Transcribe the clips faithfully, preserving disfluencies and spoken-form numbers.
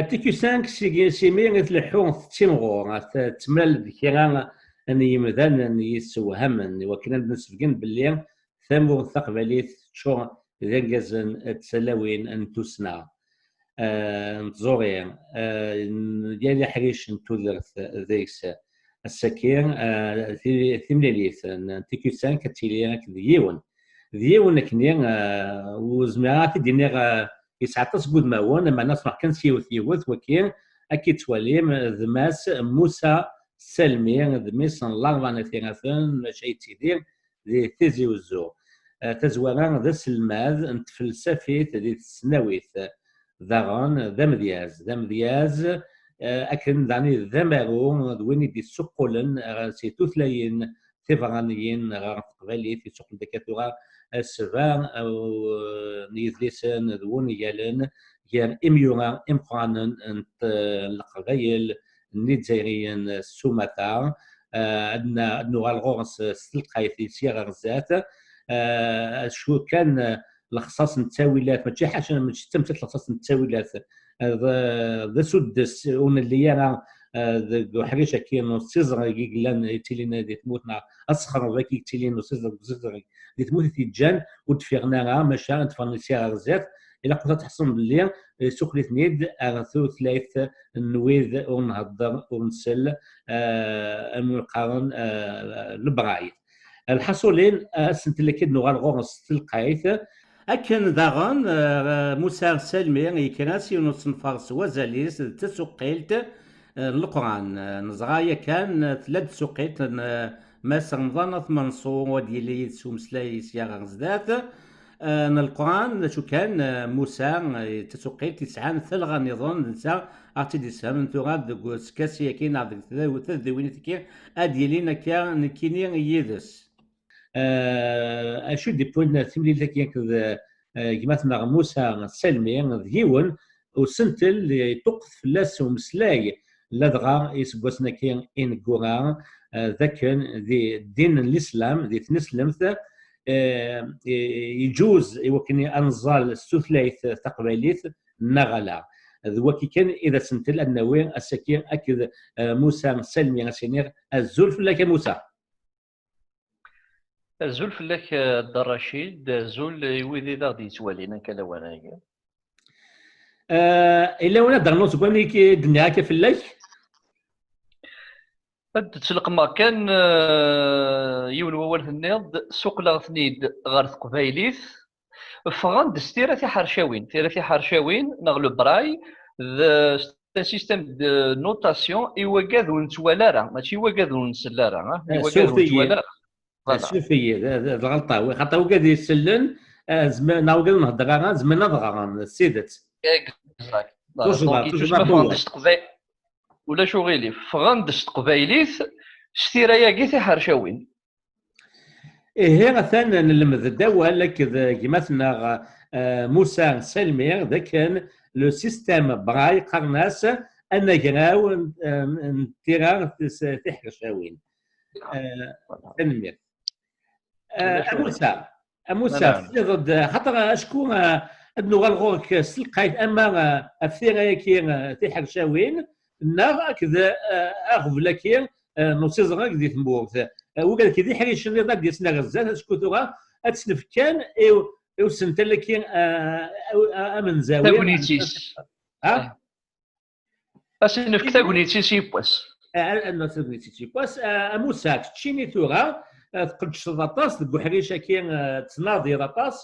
T Q cinq, seg, simi i tleḥḥu tettimɣur, tettemlal d kra n yimdanen yessewhamen, i wakken ad d-nesbeggen belli tamurt taqbaylit teččur d irgazen d tlawin n tussna, eh, n tẓuri, eh, n yal aḥric n tudert deg-s. Ass-agi, eh, ti-, timlilit n T Q cinq ad tili akked yiwen. D yiwen akkenni, eh, ur zmireɣ ad t-id-iniɣ, eh, yesɛa aṭas n wudmawen, ameɛna sruḥ kan s yiwet yiwet, wagi, ad k-yettwalim, d Mass Musa Salmi, d mmi-s n Larebɛa n At Iraten, maca yettidir di Tizi Uzzu. Eh, tazwara d aselmad n tfelsafit di tesnawit. Daɣen d amedyaz, d amedyaz, eh, akken daɣen d amaru, d win i d-yessuqqulen, eh, si tutlayin tiberraniyin ɣer teqbaylit, yessuqqel-d akka tura, eh, sebɛa, eh, n yidlisen d wungalen gar imyura imeqqranen n t-, n leqbayel n Izzayriyen s umata. Eh, ad n-, ad nuɣal ɣur-s s telqayt sya ɣer zdat. Eh, acu kan, eh, lexṣaṣ n ttawilat, mačči ḥaca, mačči d tamettant lexṣaṣ n ttawilat, eh, d, d asuddes ur nelli ara, eh, deg uḥric-agi n usiẓreg i yellan, yettilin di tmurt, neɣ asexreb-agi yettilin usiẓreg, usiẓreg di tmurt i t-yeǧǧan ur d-ffiɣen ara, maca ad d-ffɣen sya ɣer zdat. Ilaq ad tḥessem belli, eh, suqel-iten-id ar tutlayt n wid ur nhedder, ur nsell, eh, am qqaren, eh, lebray. Lḥaṣulin, asentel-agi ad nuɣal ɣur-s s telqayt. Akken daɣen, eh, Musa Salmi yekra-s yiwen usenfar s wazal-is d tasuqqilt, eh, n Leqran. Eh, neẓra yakan, eh, tella-d tsuqqilt n, eh, Mass Remḍan At Manṣur, ad yili yid-s umeslay sya ɣer zdat. Eh, n Leqran, d acu kan, eh, Musa, eh, d tasuqqilt yesɛan talɣa niḍen, d netta ad ɣ-tt-id-yessefhamen tura deg uskasi-agi neɣ deg tdaw-, tadiwin-agi ad d-yilin akka nekkini yid-s. Eh, acu d-yewwin timlilit-agi akked, eh, gma-tneɣ Musa Salmi, d yiwen usentel yeṭṭuqqet fell-as umeslay, ladɣa iseggasen-agi ineggura, eh, d akken di ddin n Lislam, di tneslemt, eh, i-, iǧuz i wakken ad nẓall s tutlayt taqbaylit neɣ ala. D wagi kan i d asentel ad nawi ass-agi akked, eh, Musa Salmi, ad s-iniɣ azul fell-ak a Musa. Azul fell-ak, eh, Dda Racid, azul i wid i d aɣ-d-yettwalin akka lawan-agi. Eh, yella win ad d-ternuḍ seg wayen i k-, d-nniɣ akka fell-ak? Ad d-ttleqmeɣ kan, eh, yiwen wawal tenniḍ-d, suqleɣ-ten-id ɣer teqbaylit, ffɣen-d s tira tiḥercawin. Tira tiḥercawin, neɣ le braille, d, c'est un système de notation i wagad ur nettwali ara, mačči i wagad ur nsell ara, ah, i wagad ur nettwali ara. Voilà. Suref-iyi, d, d, d lɣelṭa. Wi-, xaṭer wigad isellen, eh, zma-, neɣ wigad ur nhedder ara, zemren ad ɣren, d tidet. Exact. Voilà. Toujours, donc, toujours tusma ffɣen-d s teqbaylit. Ulac uɣilif. Ffɣen-d s teqbaylit, s tira-agi tiḥercawin. Ihi, atan nlemmed-d awal akked gma-tneɣ, eh, Musa Salmi, d akken le système Braille qqaren-as anagraw n, n, n tira tis-, tiḥercawin. Eh, tanemmirt. Eh, a Musa, a Musa, tesliḍ-d, xaṭer acku, eh, ad nuɣal ɣur-k s telqayt ama, eh, ɣef tira-agi, eh, tiḥercawin, neɣ akked, eh, aɣbel-agi, eh, n usiẓreg di tmurt. Eh, wigad-agi d iḥricen ad d-yasen ɣer zdat, acku tura ad tt-nefk kan i, i usentel-agi, eh, amenzawi. Tagnit-is. Ha? Ad s-nefk tagnit-is yiwwas. Eh, ad nefk tagnit-is yiwwas. Eh, a Musa, keččini tura, eh, tqeddceḍ aṭas deg uḥric-agi, eh, tettnadiḍ aṭas,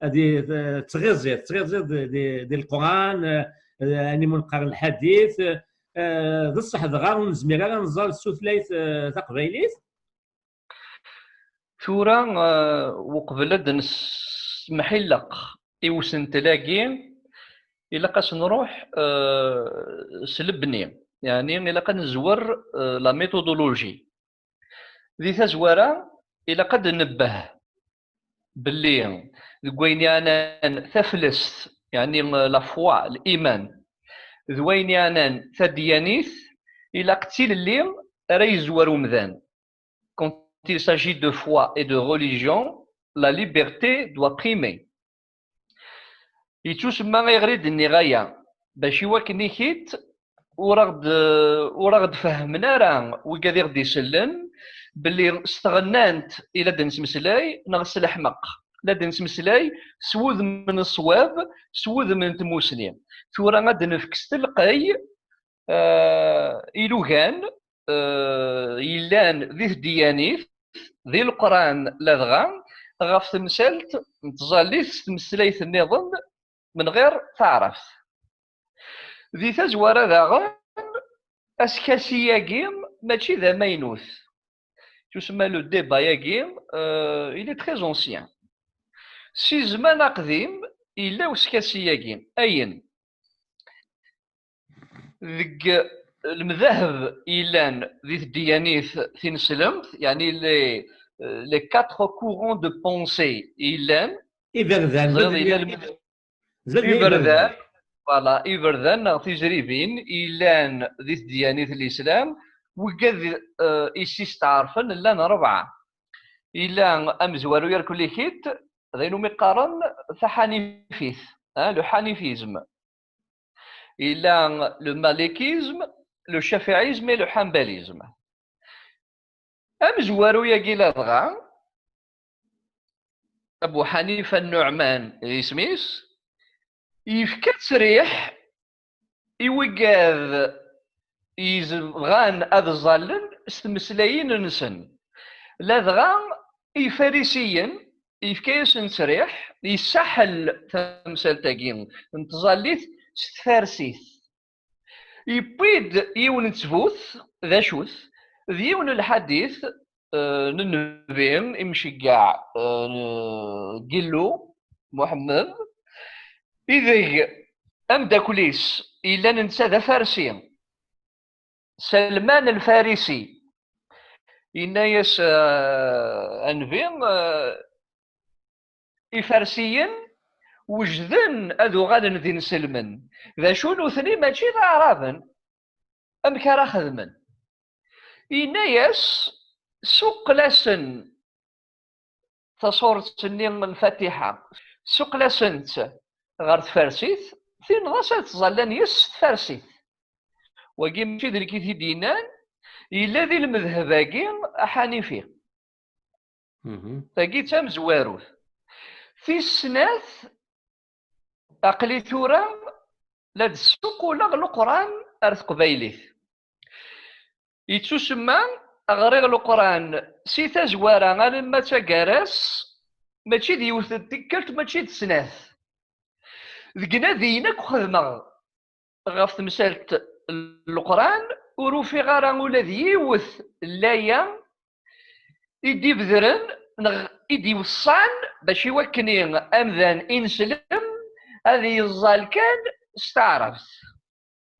eh, di, eh, tettɣiziḍ, tettɣiziḍ di, di, di Leqran, eh, eh, ayen i mu neqqar lḥadit, eh, d ṣṣeḥ dɣa ur nezmir ara ad nẓall s tutlayt, eh, taqbaylit? Tura, eh, uqbel ad nessemḥilleq i usentel-agi, ilaq ad s-nruḥ, eh, s lebni. Yeɛni, ilaq ad nezwer, eh, la méthodologie. Di tazwara, ilaq ad d-nebbeh belli deg wayen yeɛnan taflest, yeɛni, eh, la foi, liman, d wayen yeɛnan tadyanit, ilaq d tilelli ara yezwer umdan. Quand il s'agit de foi et de religion, la liberté doit primer. Yettusemma ayɣer i d-nniɣ aya. Bac i wakken ikit ur aɣ-d-, ur aɣ-d-fehmen ara wigad i ɣ-d-isellen belli s tɣennant i la d-nettmeslay neɣ s leḥmeq. La d-nettmeslay s wudem n ṣṣwab, s wudem n tmusni. Tura ad d-nefk s telqey, eh, ilugan, eh, yellan di tedyanit, di Leqran ladɣa, ɣef temsalt n tẓallit s tmeslayt nniḍen, menɣir taɛrabt. Di tazwara daɣen, askasi-agi mačči d amaynut. Tusemma le débat-agi, euh, il est très ancien. Si zzman aqdim, yella uskasi-agi. Ayen deg lemdaheb yellan di tedyanit tineslemt, yani les, les quatre courants de pensée yellan, iberdan, teẓriḍ, yella lmed-, iberdan, voilà, iberdan neɣ tizribin yellan di tedyanit n Lislam, wigad, eh, i s-isteɛṛfen llan rebɛa. Yella amezwaru yerkul-ikit, d ayen umi qqaren taḥanifit, hein, le hanifisme. Yella le malikisme, le chafiisme et le hanbalisme. Amezwaru-yagi ladɣa, Abu Ḥanifa Nuɛman d isem-is, yefka ttesriḥ i wigad yebɣan ad ẓallen s tmeslayin-nsen. Ladɣa Ifarisiyen, yefka-yasen ttesriḥ, yessaḥel tamsalt-agi n tẓallit s tfarsit. Yewwi-d yiwen n ttbut, d acu-t? D yiwen n lḥadit, eh, n nnbi imceggeɛ, eh, n Gillu Muḥemmed, ideg ameddakel-is yella netta d afarsi, Salman Lfarisi, yenna-yas, eh, a nnbi, eh, Ifarsiyen wejden ad uɣalen d inselmen. D acu nutni mačči d aɛraben? Amek ara xedmen? Yenna-yas, suqel-asen tasuret-nni n Lfatiḥa, suqel-asen-tt ɣer tfarsit, tinneḍ-as ad ttẓallan yes s tfarsit. Wagi mačči d nekk i t-id-yennan, yella di lmedheb-agi aḥanifi. Mhm. Tagi d tamezwarut. Tis snat, aql-i tura la d-ssuquleɣ Leqran ar teqbaylit. Yettusemma ɣriɣ Leqran si tazwara alamma d taggara-s, mačči d yiwet n tikkelt, mačči d snat. Deg inadiyen akk xedmeɣ ɣef temsalt n Leqran, ur ufiɣ ara ula d yiwet n laya i d-ibedren neɣ i d-iweṣṣan bac i wakken amdan ineslem ad yeẓẓal kan s taɛrabt.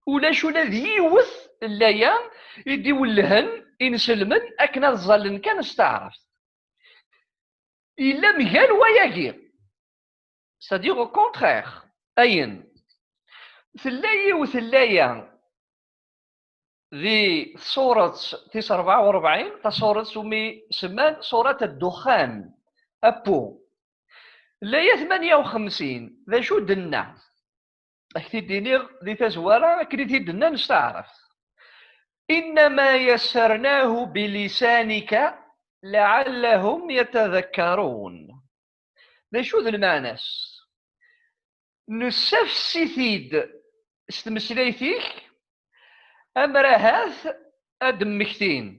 Ulac ula d yiwet n laya i d-iwellhen inselmen akken ad ẓẓallen kan s taɛrabt. Yella mgal wayagi. C'est-à-dire au contraire. Ayen. Tella yiwet n laya di tsuret tis rebɛa u rebɛin, tasuret umi semman suret Ddexxan, Appu. Laya tmanya u xemsin, d acu d-tenna? Ad k-t-id-iniɣ di tazwara akken i t-id-nnan s taɛrabt. إنما يسرناه بلسانك لعلهم يتذكرون. D acu d lmeɛna-s? Nessafsi-t-id s tmeslayt-ik, amer ahat ad d-mmektin.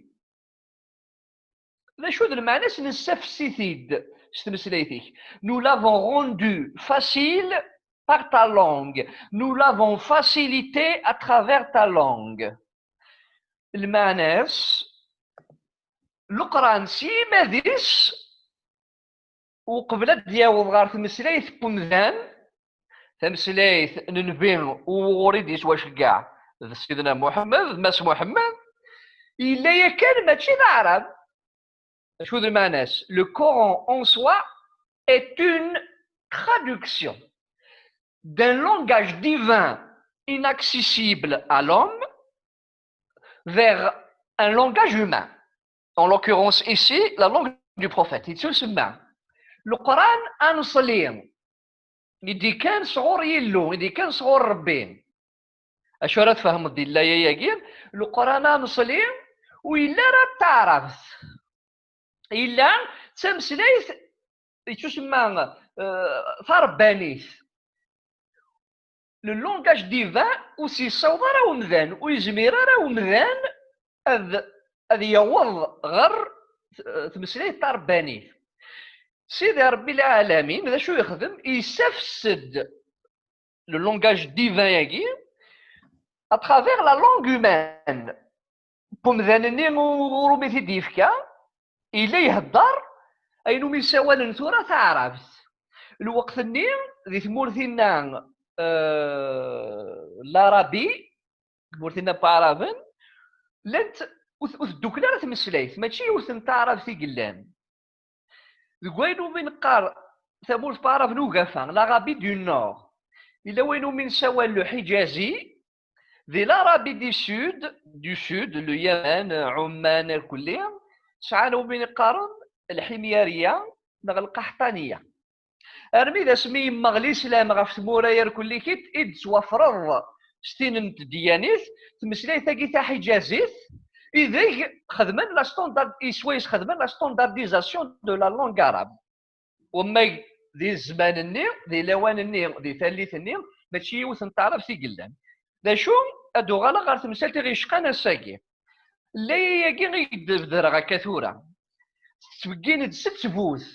D acu d lmeɛna-s nessafsi-t-id s tmeslayt-ik? Nous l'avons rendu facile par ta langue. Nous l'avons facilité à travers ta langue. Lmeɛna-s, Leqran s yiman-is, uqbel ad d-yaweḍ ɣer tmeslayt n umdan, tameslayt n nnbi uɣur i d-yettwaceggeɛ d Sidna Muḥemmed, d Mass Muḥemmed, yella yakan mačči d aɛrab. Acu d lmeɛna-s? Le Coran en soi est une traduction d'un langage divin inaccessible à l'homme vers un langage humain. En l'occurrence ici, la langue du prophète. Yettusemma Leqran anṣli, i d-ikkan sɣur Yillu, i d-ikkan sɣur Rebbi. Acu ara tfehmeḍ di laya-agi? Leqran aneṣli ur yelli ara d taɛrabt. Yella d tameslayt yettusemma, eh, tarebbanit. Le langage divin ur s-yessaweḍ ara umdan, ur yezmir ara umdan ad, ad yaweḍ ɣer, eh, tmeslayt tarebbanit. Sidi Ṛebbi lɛalamin, d acu yexdem? Yessafes-d le langage divin-agi à travers la langue humaine. N umdan-nni u-, ur umi t-id-yefka, yella ihedder ayen umi ssawalen tura taɛrabt. Lweqt-nni, di tmurt-inna, eh, Larabi, tmurt-inna n Waɛraben, llant ur t-, ur teddukel ara tmeslayt, mačči yiwet n taɛrabt i yellan. Deg wayen umi neqqar tamurt n Waɛraben ugafa, l'Arabie du Nord, yella wayen umi nessawal le Hijazi, di l'Arabie du Sud, du Sud, le Yémen, Ɛumman, irkelli, sɛan wumi qqaren lḥimyariya neɣ lqaḥṭaniya. Armi d asmi yemmeɣ lislam ɣef tmura irkelli i d-tettwafreḍ s tin n tedyanit, tmeslayt-agi taḥijazit, ideg xedmen la standard, i swayes xedmen la standardisation de la langue arabe. Wamma di zzman-nni, di lawan-nni, di tallit-nni, mačči yiwet n taɛrabt i yellan. D acu, ad uɣaleɣ ɣer temsalt i ɣ-yecqan ass-agi. Laya-agi i d-bedreɣ akka tura, tettbeggin-d s ttbut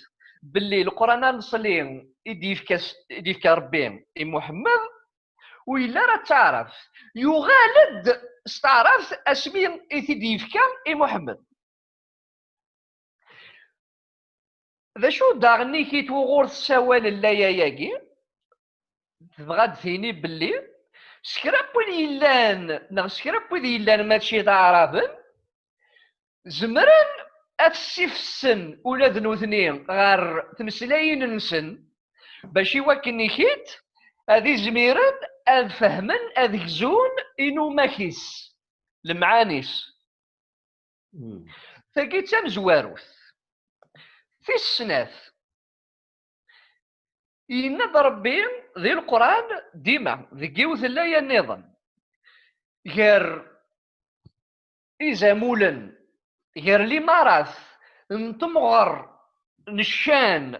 belli Leqran aneṣli i d-yefka s-, i d-yefka Ṛebbi i Muḥemmed, ur yelli ara d taɛrabt. Yuɣal-d s taɛrabt asmi i t-id-yefka i Muḥemmed. D acu daɣen i wuɣur tessawal laya-agi? Tebɣa ad d-tini belli s kra n win yellan, neɣ s kra n wid yellan mačči d aɛraben, zemren ad ssifessen ula d nutni ɣer tmeslayin-nsen, bac i wakken ikit ad izmiren ad fehmen, ad gzun inumak-is, lemɛani-s. Hmm. Tagi d tamezwarut. Tis snat, yenna-d Ṛebbi di Leqran dima, deg yiwet n laya nniḍen, gar izamulen, gar limarat n temɣer n ccan n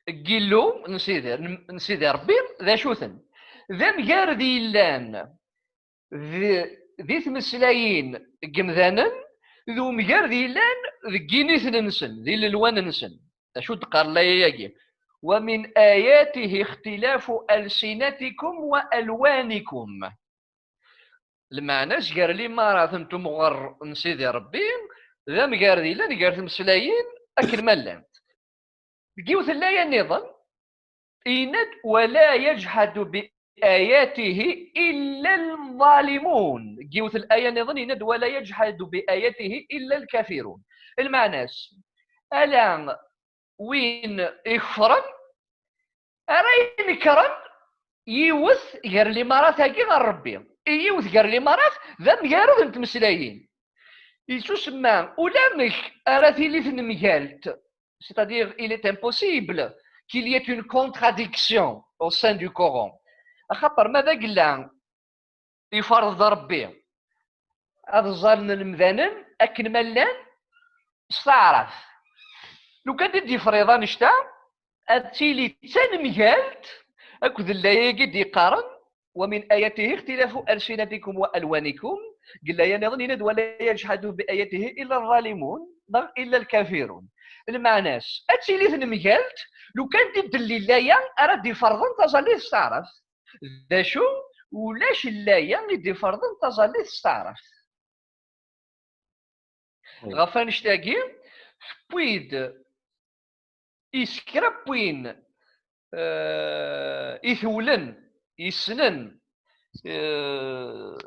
Yillu n Sidi, n Sidi Ṛebbi, d acu-ten? D amgarad yellan di, di tmeslayin n yemdanen, d umgarad yellan deg yiniten-nsen, di lelwan-nsen. D acu d-teqqar laya-agi? ومن آياته اختلاف ألسنتكم وألوانكم. Lmeɛna-s gar limarat n temɣer n Sidi Ṛebbi, d amgarad yellan gar tmeslayin akken ma llant. Deg yiwet n laya nniḍen, yenna-d: ولا يجحد بآياته إلا الظالمون. Deg yiwet n laya nniḍen, yenna-d: ولا يجحد بآياته إلا الكافرون. Lmeɛna-s, ala win ikefren ara inekren yiwet gar limarat-agi ɣer Ṛebbi. I yiwet gar limarat d amgarad n tmeslayin. Yettusemma ulamek ara tili tnemgalt, c'est-à-dire il est impossible qu'il y ait une contradiction au sein du Coran. Axaṭer ma d agella iferḍ-d Ṛebbi ad ẓẓalen lemdanen akken ma llan s taɛrabt. Lukan i d-yefriḍ annect-a, ad tili d tanemgalt akked laya-agi d-yeqqaren: ومن آياته اختلاف ألسنتكم وألوانكم. Deg laya nniḍen yenna-d: ولا يجحد بآياته إلا الظالمون, neɣ إلا الكافرون. Lmeɛna-s, ad tili tnemgalt lukan d-telli laya ara d-iferḍen taẓallit s taɛrabt. D acu? Ulac laya i d-iferḍen taẓallit s taɛrabt. Ɣef annect-agi, tewwi-d i s kra n win, eh, itewlen, yessnen, eh,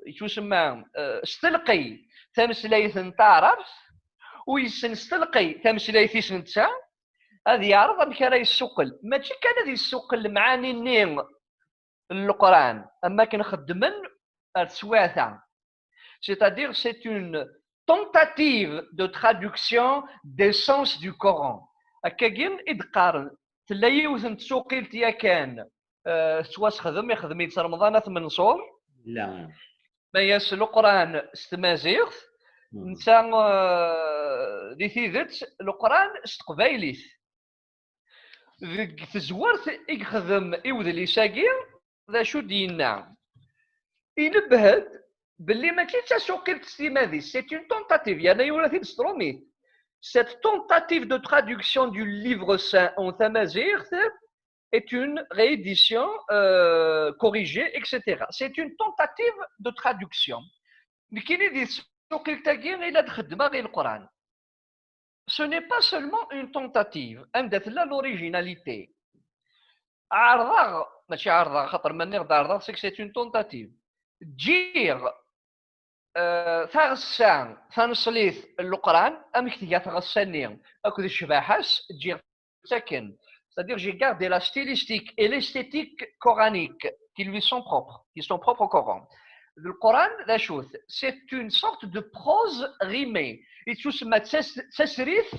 yettusemma, eh, s telqey tameslayt n taɛrabt, u yessen s telqey tameslayt-is netta, ad yeɛreḍ amek ara yessuqqel. Mačči kan ad yessuqqel lemɛani-nni n Leqran, am wakken xeddmen ar teswiɛt-a. C'est-à-dire, c'est une tentative de traduction des sens du Coran. Akkagi i d-qqaren, tella yiwet n tsuqilt yakan, eh, tettwasexdem, ixdem-itt Remḍan At Menṣur, Mayas Leqran s tmaziɣt, netta, eh, di tidet, Leqran s teqbaylit. Deg tezwart i yexdem i udlis-agi, d acu d-yenna? Inebbeh-d belli mačči d tasuqilt s timmad-is, c'est une tentative, yerna yura-t-id s trumit. Cette tentative de traduction du livre saint en tamaziɣt est une réédition, euh, corrigée, et cetera. C'est une tentative de traduction. Nekkini di tsuqilt-agi i la d-xeddmeɣ i Leqran. Ce n'est pas seulement une tentative, anda tella l'originalité. Ɛerḍeɣ, mačči ɛerḍeɣ, xaṭer ma nniɣ-d ɛerḍeɣ, c'est que c'est une tentative. Ǧǧiɣ, euh, taɣessa taneṣlit n Leqran, amek tga tɣessa-nni akked ccbaḥa-s, ǧǧiɣ-tt akken. C'est-à-dire, j'ai gardé la stylistique et l'esthétique coranique qui lui sont propres, qui sont propres au Coran. Le Coran, d acu-t? C'est une sorte de prose rimée. Yettusemma d tas-, d tasrit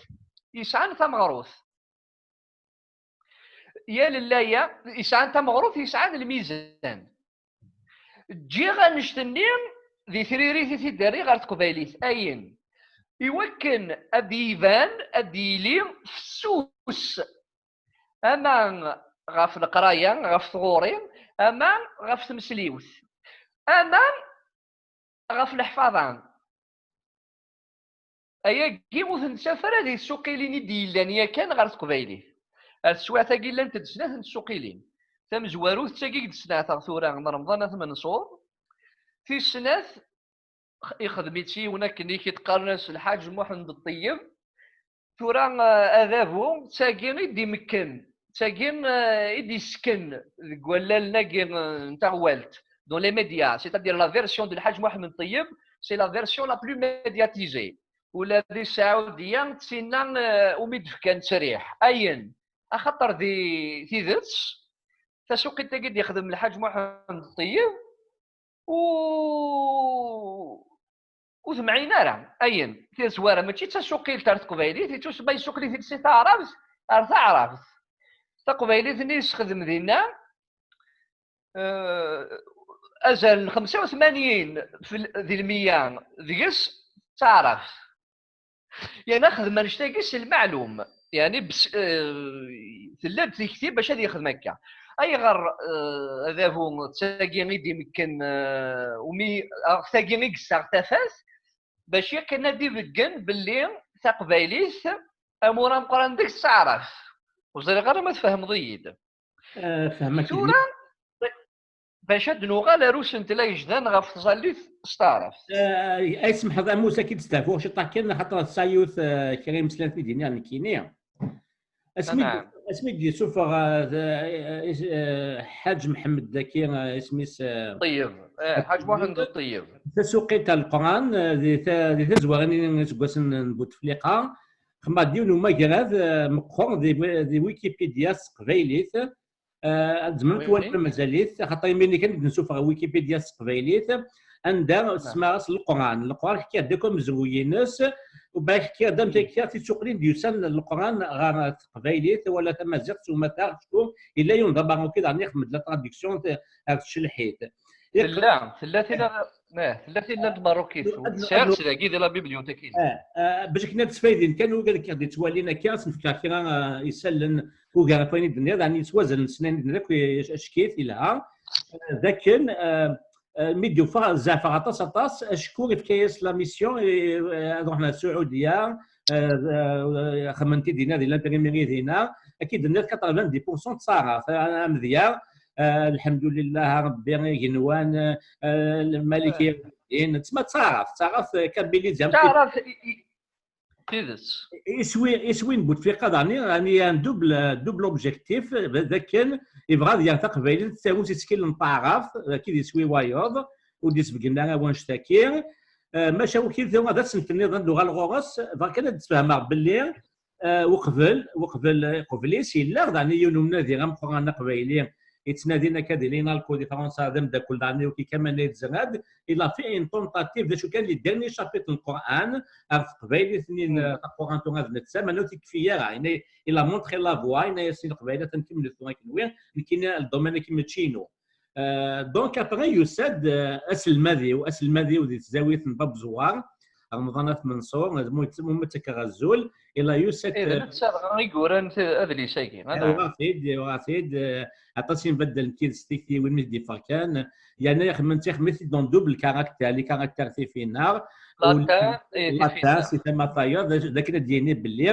yesɛan tameɣrut. Yal llaya yesɛan tameɣrut, yesɛan lmizan. Ǧǧiɣ annect-nni di tririt i t-id-rriɣ ɣer teqbaylit, ayen iwakken ad d-iban, ad d-yili fessus, ama ɣef leqraya, ɣef tɣuri, ama ɣef tmesliwt, ama ɣef leḥfaḍa. Ayagi ur t-nettaf ara di tsuqilin i d-yellan yakan ɣer teqbaylit. Ar teswiɛt-agi llant-d snat n tsuqilin. Tamezwarut d tagi i d-sneɛteɣ tura n Remḍan At Menṣur. Tis snat, ixdem-itt yiwen akken i k-id-qqaren-as Lḥaǧ Muḥend Ṭeyyeb. Tura, eh, adabu, d tagi i d-imekken, d tagi, eh, i d-isken deg wallalen-agi, eh, n taɣwalt, dans les médias, c'est-à-dire la version de Lḥaǧ Muḥend Ṭeyyeb, c'est la version la plus médiatisée. Ula di Saɛudiya, d tinna, eh, umi d-fkan ttriḥ. Ayen, axaṭer di tidet, tasuqilt-agi d-yexdem Lḥaǧ Muḥend Ṭeyyeb, u-, ur temɛin ara. Ayen, tazwara, mačči d tasuqilt ar teqbaylit, yettusemma yessuqel-it-id si taɛrabt ar taɛrabt. Taqbaylit-nni yessexdem dinna, eh, azal n xemsa u tmanyin fil-, di lmeyya deg-s d taɛrabt. Yerna xdem annect-agi s lmeɛlum. Yeɛni bes-, eh, tella-d tikti bac ad yexdem akka. Ayɣer, eh, adabu d tagi i d-imekken, eh, umi, ɣef tagi i yessaɣ tafat, bac yakan ad ibeggen belli taqbaylit, amur ameqqran deg-s d taɛrabt. Ur ẓriɣ ara ma tfehmeḍ-iyi-d. Eh, fehmeɣ-k. Tura, bac ad nuɣal ar usentel agejdan ɣef tẓallit s taɛrabt. Eh, ay semḥeḍ, amus ad k-id-steɛfuɣ ciṭṭaḥ kan, axaṭer tesɛa yiwet, eh, kra imeslayen i d-iniɣ nekkini. Asmi d-, asmi d-yessufeɣ, eh, eh, eh, Ḥaǧ Mḥemmed daki, eh, isem-is, eh, Ṭeyyeb. Eh, Ḥaǧ Muḥend Ṭeyyeb. Tasuqilt n Leqran, eh, di ta-, di tazwara-nni n iseggasen n Butefliqa, xedmeɣ-d yiwen umagrad, eh, meqqer di, di Wikipedia s teqbaylit. Eh, ad tzemrem ad twalim ma mazal-it, axaṭer imir-nni kan i d-nessufeɣ Wikipedia s teqbaylit, anda smaɣ-as Leqran. Leqran ḥkiɣ-d akk amezruy-ines, u baɛd ḥkiɣ-d amek akka tisuqlin d-yusan Leqran ɣer teqbaylit, wala tamaziɣt s umata, acku yella yiwen d ameṛṛuki daɣen ixdem-d la traduction t-, ɣer tcelḥit. Tella, tella tin, eh, tella tin n tmeṛṛukit, sɛiɣ-tt dagi di la bibliothèque. Eh, eh, bac akken ad sfaydin kan wigad akka ɣ-d-ittwalin akka, ad sen-fkeɣ kra, eh, isallen ugar ɣef wayen i d-tenniḍ, ɛni yettwazal nnsen ayen i d-tenniḍ akk, eh, ackit, yelha. Eh, d akken, eh, eh, mi d-yufa zeɛfeɣ aṭas, aṭas, acku ifka-yas la mission, eh, eh, ad ruḥen ar Saɛudiya, eh, eh, xedmen-t-id dinna, di l'imprimerie dinna, akka i d-tenniḍ quatre-vingt-dix pour cent d taɛrabt, eh, amedya, eh, lḥemdulillah, Rebbi igenwan, eh, Lmalik irdin, tma d taɛrabt, d taɛrabt, eh, kabilizya. Taɛrabt, i, i, Tidet. Iswi, iswi n Butefliqa daɣen, yeɛni un double, double objectif, d akken yebɣa ad yerr taqbaylit d tagut ittkilen n taɛrabt, d akken iswi wayeḍ, ur d-isbeggen ara wanect-agi. Eh, maca wiki d ad as-ntenniḍ ad nuɣal ɣur-s, bɣiɣ kan ad d-sfehmeɣ belli, eh, uqbel, uqbel, uqbel-is yella, daɣen yiwen umnadi ameqqran aqbayli, yettnadin akka di l'INALCO di Fransa, d ameddakel daɣen i Uki Kamal Ayt Zerrad, il a fait une tentative, d acu kan, les derniers chapitres n Lqur'an, ɣer teqbaylit-nni n, mm, taqurant tura d netta, meɛna ur t-ikfi ara, yenna, il a montré la voie, yenna-yas i Leqbayel, atan kemmlet tura kenwi, nekkini le domaine-agi mačči inu. Euh, donc après, yusa-d, euh, aselmad-iw, aselmad-iw di tzawit n Bab Zwar, Remḍan At Menṣur, mu, mu, mu ttakeɣ azul, ila yusa-d, Eh, d netta dɣa i yuran t-, adlis-agi, neɣ? Uɣeɣ-t-id, uɣeɣ-t-id, euh, aṭas n ibaddalen n tidet tiktiwin mi t-d-yeffeɣ kan, yerna ixemmem, ixemmem-it-id en double caractère, les caractères tifi-nneɣ. Latin, eh, Latin, si tama tayeḍ, d akken ad d-yini belli,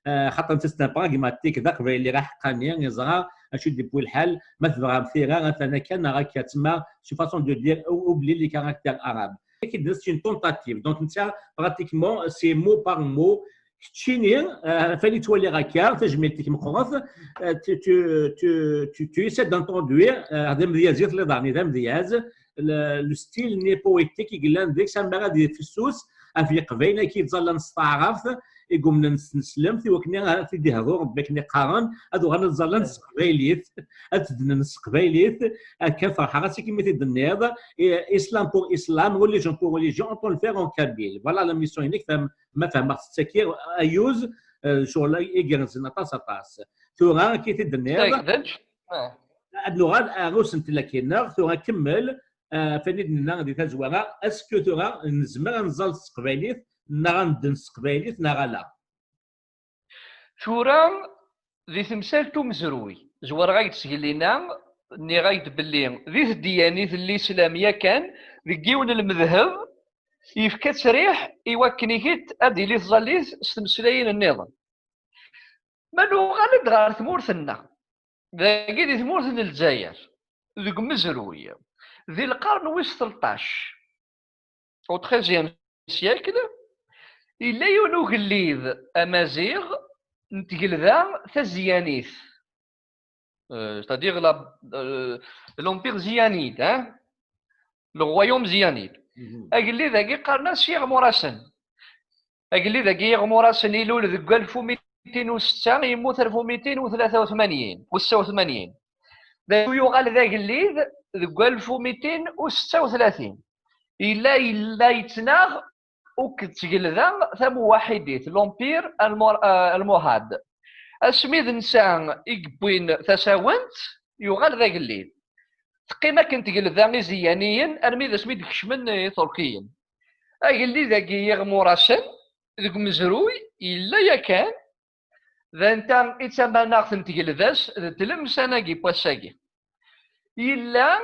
euh, xaṭer netta c'est un pragmatique, d aqbayli aḥeqqani, yeẓra acu d-yewwi lḥal, ma tebɣam tira, atan akka neɣ akka, tma, c'est une façon de dire, ou-, oublie les caractères arabes. C'est une tentative. Donc, netta, pratiquement, c'est mot par mot, keččini, euh, fani ttwaliɣ akka, tajmilt-ik meqqret, euh, tu, tu, tu, tu, tu essaies d'introduire, euh, d amedyaz i telliḍ, ɛni d amedyaz, le, le style-nni poétique i yellan deg-s, ammer ad yefsus ɣef yeqbaylen-agi yettẓallan s taɛrabt, i yumnen s tneslemt, i wakken ad t-id-ihdu Rebbi akken i qqaren, ad uɣalen ad ẓallan s teqbaylit, ad tednen s teqbaylit, akka ferḥeɣ-as akken mi t-id-tenniḍ, eh, islam pour islam, religion pour religion, on peut le faire en kabyle. Voilà la mission-inek, fhem-, ma fehmeɣ-tt-id akka, ayyuz, eh, ccɣel i igerrzen aṭas, aṭas. Tura, akka i t-id-tenniḍ, Tag-, d acu? Ah. ad nuɣal ar usentel akkin-nneɣ, tura kemmel, eh, fani d-nenna di tazwara, est-ce que tura nezmer ad nẓal s teqbaylit, neɣ ad nedden s teqbaylit, neɣ ala? Tura, di temsalt umezruy, zwareɣ-ak-d seg lina, nniɣ-ak-d belli di tedyanit n lislam yakan, deg yiwen n lmedheb, yefka ttesriḥ i wakken ihi ad d-tili tẓallit s tmeslayin nniḍen. Ma nuɣal-d ɣer tmurt-nneɣ, dagi di tmurt n Lezzayer, deg umezruy, di lqern wis tleṭṭac, au treizième siècle, yella yiwen ugellid amaziɣ n tgelda tazyanit. Euh, c'est-à-dire la, euh, l'empire ziyanide, hein? Le royaume ziyanide. Mhm. Agellid-agi qqaren-as Yiɣmurasen. Agellid-agi Yiɣmurasen ilul deg alef u mitin u setta, yemmut alef u mitin u tlata u tmanyin, u setta u tmanyin. D acu yuɣal d agellid deg alef u mitin u setta u tlatin. Yella, yella yettnaɣ akked tgelda tamuwaḥidit, l'Empire almo-, euh, almohad. Asmi d netta i yewwin tasawent, yuɣal d agellid. Teqqim akken tgelda iziyyaniyen armi d asmi d-kecmen Iṭurkiyen. Agellid-agi Yiɣmurasen, deg umezruy, yella yakan, d anta i d tamanaɣt n tgelda-s d tlemsan-agi n wass-agi. Yella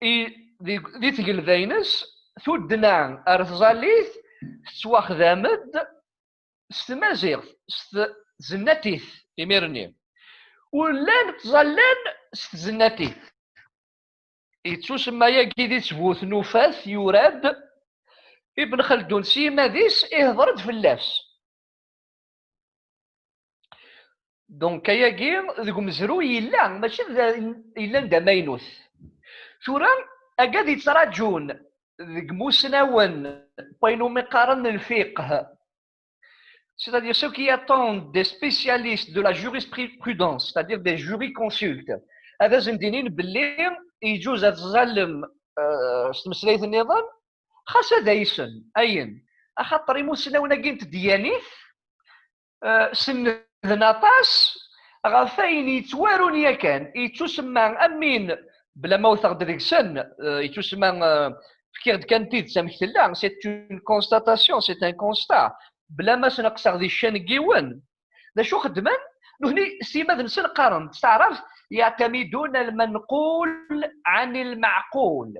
i, di, di tgelda-ines, tuddna ar tẓallit tettwaxdam-d s tmaziɣt, s tzennatit, imir-nni. Ur llan ttẓallan s tzennatit. Yettusemma yagi di ttbut n Ufat, yura-d Ibn Xeldun s yiman-is, ihder-d fell-as. Donc, ayagi deg umezruy yella, mačči d, yellan d amaynut. Tura, agad yettraǧun deg imusnawen n wayen umi qqaren lfiqh, c'est-à-dire ceux qui attendent des spécialistes de la jurisprudence, c'est-à-dire des jurisconsultes, ad asen-d-inin belli iǧuz ad tẓallem, euh, s tmeslayt nniḍen, xas ad aysen, ayen. Axaṭer imusnawen-agi n tedyanit, euh, senneden aṭas ɣef wayen yettwarun yakan, yettusemma am win, bla ma wteɣ-d deg-sen, euh, yettusemma, euh, fkiɣ-d kan tidet amek tella, c'est une constatation, c'est un constat, bla ma sneqseɣ di ccan n yiwen. D acu xeddmen? Nutni s timmad-nsen qqaren s taɛrabt, يعتمدون المنقول عن المعقول.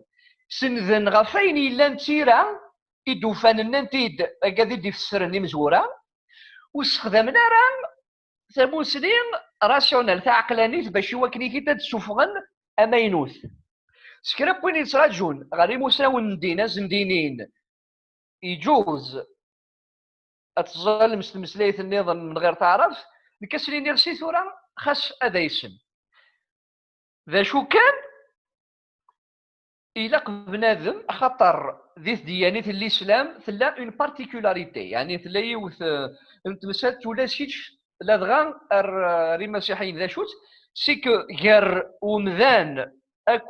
Senneden ɣef wayen yellan d tira i d-ufan, nnan-t-id agad i d-ifessren imezwura, ur ssexdamen ara tamusni rationnelle, taɛeqlanit, bac i wakken i t-id ad d-ssufɣen amaynut. S kra n win yettraǧun ɣer imusnawen n ddin, ad sen-d-inin iǧuz ad tẓallem s tmeslayt nniḍen min ɣir taɛrabt, nekk ad sen-iniɣ si tura xas ad aysen. D acu kan, ilaq bnadem, axaṭer di tedyanit n lislam tella une particularité, yeɛni tella yiwet, euh, n temsalt ulac-itt ladɣa ar, ar imasiḥiyen. D acu-tt? C'est que gar umdan akk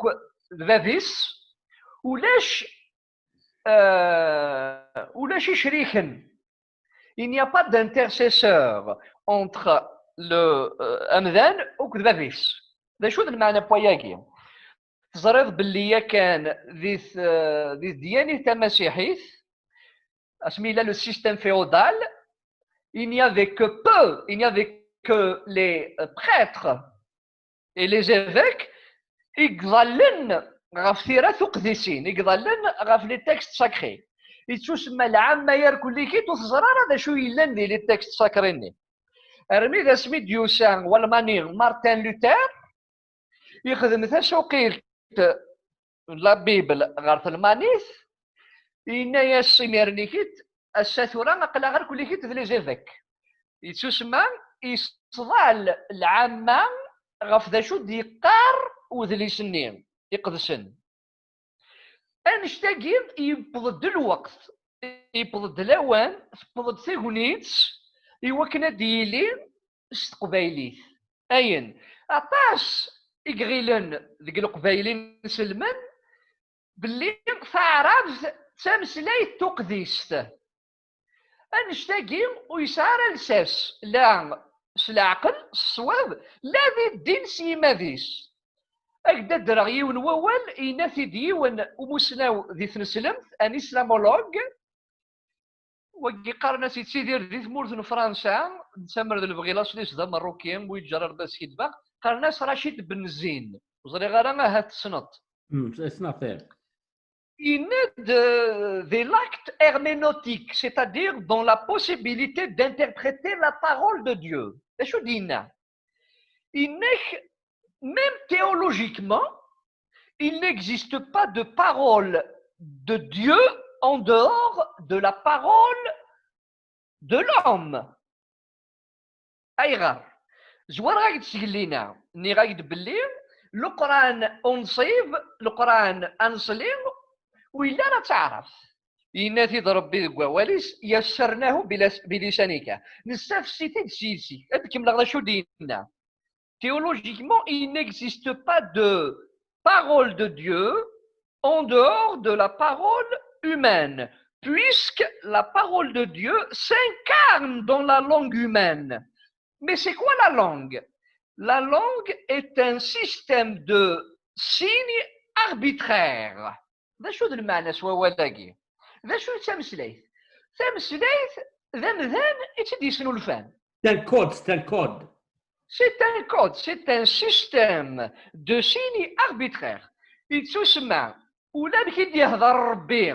d bab-is ulac, euh, ulac icriken. Il n'y a pas d'intercesseur entre le, euh, amdan akked bab-is. D acu d lmeɛna n wayagi? teẓriḍ belli yakan di t- di tdyanit tamasiḥit, asmi yella le système féodal, il n'y avait que peu, il n'y avait que les euh, prêtres et les évêques i iḍallen ɣef tira tuqdisin, i iḍallen ɣef les textes sacrés. Yettusemma lɛamma yerkullikit ur teẓra ara d acu yellan di les textes sacrés-nni. Armi d asmi d-yusa Walmani Martin Luther, yexdem tasuqilt n la Bible ɣer telmanit, yenna-yas imir-nni-kit, ass-a tura aql-aɣ irkullikit d les évêques. Yettusemma yesḍal lɛamma ɣef d acu d-yeqqar udlis-nni iqedsen. Annect-agi yewweḍ-d lweqt, yewweḍ-d lawan, tewweḍ-d tegnit i wakken ad d-yili s teqbaylit. Ayen aṭas i iɣilen deg leqbayel inselmen belli taɛrabt d tameslayt tuqdist. Annect-agi ur yesɛi ara lsas la s leɛqel, s ṣṣwab, la di ddin s yimmad-is. Ad ak-d-adreɣ yiwen wawal, yenna-t-id yiwen umusnaw di tneslemt, un islamologue, wagi qqaren-as yettidir di tmurt n Fransa, d tamer d lebɣi, laṣel-is d ameṛṛuki, wi yeǧǧa Rebbi ad skiddbeɣ, qqaren-as Racid Ben Zin. Ur ẓriɣ ara ahat tessneḍ-t. Ssneɣ-t, ih. Yenna-d, euh, de l'acte herméneutique, c'est-à-dire dans la possibilité d'interpréter la parole de Dieu. D acu d-yenna? Yenna-k, même théologiquement, il n'existe pas de parole de Dieu en dehors de la parole de l'homme. Ayɣer? Zwareɣ-ak-d sgellina, nniɣ-ak-d belli Leqran unṣib, Leqran aneṣli, ur yelli ara d taɛrabt. Yenna-t-id Rebbi deg wawal-is, yassarnahu bilas- bilisanika. Nessafsi-t-id s yiles-ik. Ad kemmleɣ d acu d-yenna. Théologiquement, il n'existe pas de parole de Dieu en dehors de la parole humaine, puisque la parole de Dieu s'incarne dans la langue humaine. Mais c'est quoi la langue? La langue est un système de signes arbitraires. D acu d lmeɛna-s wawal-agi? D acu d tameslayt? Tameslayt d amdan i tt-id-yesnulfan. C'est un code, c'est un code. C'est un code, c'est un système de signes arbitraires. Yettusemma ulamek i d-yehder Rebbi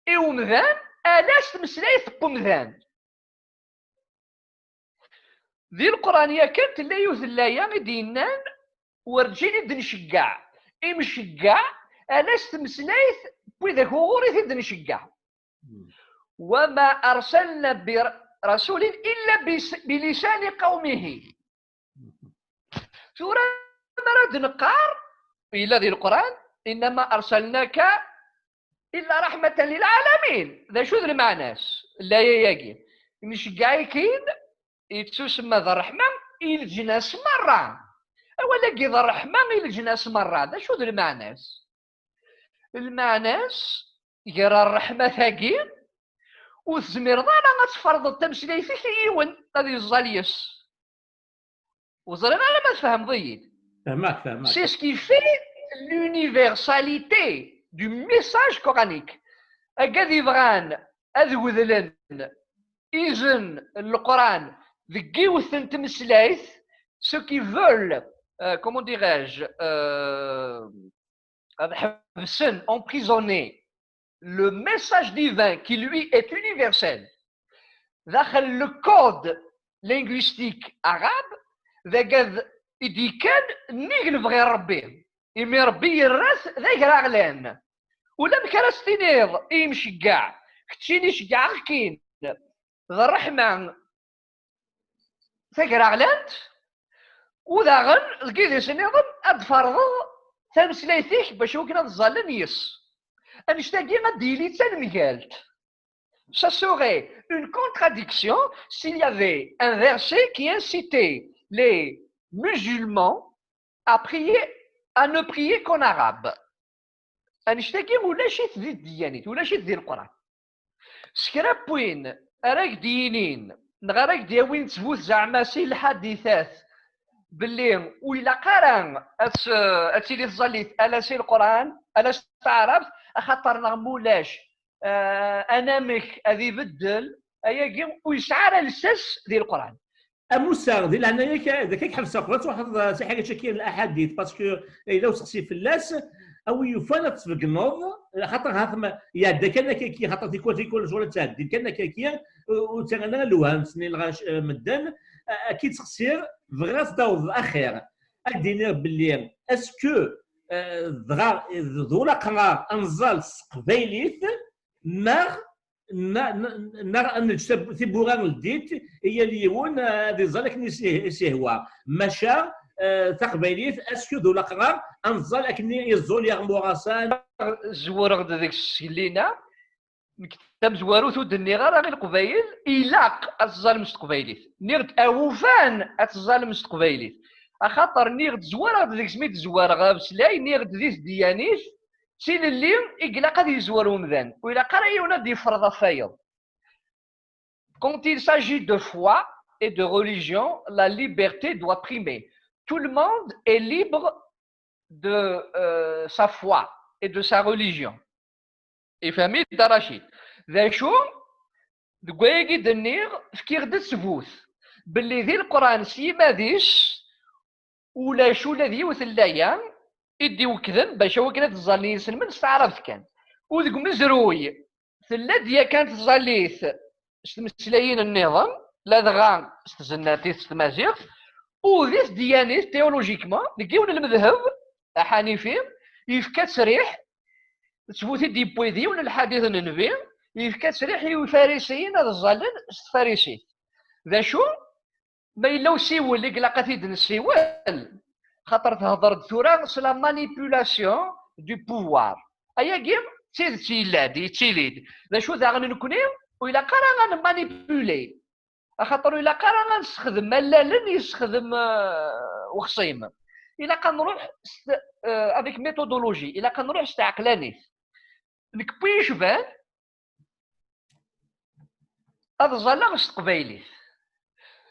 i umdan, ala s tmeslayt n umdan. Di Leqran yakan tella yiwet n laya i d-yennan, werǧin i d-nceggeɛ imceggeɛ, ala s tmeslayt n widak uɣur i t-id-nceggeɛ. وما أرسلنا برسول إلا بس- بلسان قومه. Tura mi ara d-neqqar, yella di Leqran, إنما أرسلناك إلا رحمة للعالمين. D acu d lmeɛna-s? Laya-agi. Nceggeɛ-ik-in, yettusemma d ṛṛeḥma i leǧnas merra. Awal-agi d ṛṛeḥma i leǧnas merra. D acu d lmeɛna-s? Lmeɛna-s, gar ṛṛeḥma-tagi, ur tezmireḍ ara ad tferḍeḍ tameslayt-ik i yiwen ad yeẓẓal yes. Ur ẓriɣ ara ma tfehmeḍ-iyi-d. Fehmeɣ, fehmeɣ. C'est ce qui fait l'universalité du message coranique. Agad yebɣan ad wedlen izen n Leqran deg yiwet n tmeslayt, ceux qui veulent, euh, comment dirais-je, euh, ad ḥebsen, emprisonner le message divin qui lui est universel daxel le code linguistique arabe, d agad i d-yekkan nnig lebɣi n Ṛebbi, imi Ṛebbi yerra-t d agraɣlan. Ulamek ara s-tiniḍ i yimceggeɛ, keččini ceggɛeɣ-k-in d ṛṛeḥma tagraɣlant, u daɣen deg yidis nniḍen ad d-tferḍeḍ tameslayt-ik bac iwakken ad ẓẓallen yes. Annect-agi ad d-yili d tanemgalt. Ça serait une contradiction s'il y avait un verset qui incitait les musulmans à prier, à ne prier qu'en arabe. Annect-agi ulac-it di ddyanit, ulac-it di Leqran. S kra n win ara ak-d-yinin neɣ ara ak-d-yawin ttbut zeɛma si lḥaditat belli ur ilaq ara ad s-, ad tili tẓallit ala si Leqran, ala s taɛrabt, axaṭer neɣ mulac, eh, anamek ad ibeddel, ayagi ur yesɛi ara lsas di Leqran. A Musa, di leɛnaya-k, d akka i k-ḥebseɣ, ur ad truḥeḍ, eh, si ḥaǧa-agi n laḥadit, parce que, eh, yella useqsi fell-as, a wi yufan ad tbeggneḍ, axaṭer ha-t-, ma, iɛedda kan akka-agi, axaṭer tikwal, tikwal lecɣal ad ttɛeddin kan akka-agi, ur, ur ttaɣen ara lewham, ttnil ɣer, eh, medden, eh, ad k-id-seqsiɣ, bɣiɣ ad d-taweḍ axir. Ad d-iniɣ belli, est-ce que, eh, dɣa, d ulaqrar ad nẓal s teqbaylit, neɣ, neɣ, neɣ ad neǧǧ tab-, tiwwura n ldit i yal yiwen, eh, ad iẓẓal akken i s-, i s-ihwa. Maca, eh, taqbaylit, est-ce que d ulaqrar ad nẓal akken i iẓẓul Yaɣ Muɣasan? Zewreɣ-d deg-s seg llina. Nekk tamezwarut ur d-nniɣ ara i Leqbayel ilaq ad teẓẓalem s teqbaylit. Nniɣ-d awufan ad teẓẓalem s teqbaylit. Axaṭer nniɣ-d, zwareɣ-d deg-s mi d-zwareɣ ameslay, nniɣ-d di tedyanit d tilelli i ilaq ad yezwer umdan. Ur ilaq ara yiwen ad d-yefreḍ ɣef wayeḍ. Quand il s'agit de foi et de religion, la liberté doit primer. Tout le monde est libre de, euh, sa foi et de sa religion. Ifhem-it Dda Racid. D acu? Deg wayagi d-nniɣ, fkiɣ-d ttbut belli di Leqran s yimad-is ulac ula d yiwet n laya i d-iwekden bac awakken ad ẓẓallen yiselmen s taɛrabt kan. U deg umezruy, tella-d yakan tẓallit s tmeslayin nniḍen, ladɣa s tzennatit s tmaziɣt, u di tedyanit, théologiquement, deg yiwen n lmedheb aḥanifi, yefka ttesriḥ, ttbut i d-yewwi d yiwen n lḥadit n Nnbi, yefka ttesriḥ i Ifarisiyen ad ẓẓallen s tfarisit. D acu? Ma yella usiwel i ilaq ad t-id-nessiwel, xaṭer thedreḍ tura s la manipulation du pouvoir. Ayagi d tidet yella-d, yettili-d. D acu daɣen nekkni? Ur ilaq ara ad nemmanipuli. Axaṭer ur ilaq ara ad nessexdem allalen yessexdem, euh, uxṣim. Ilaq ad nruḥ s t-, euh, avec méthodologie. Ilaq ad nruḥ s tɛeqlanit. Nekk win yecban ad ẓẓalleɣ s teqbaylit.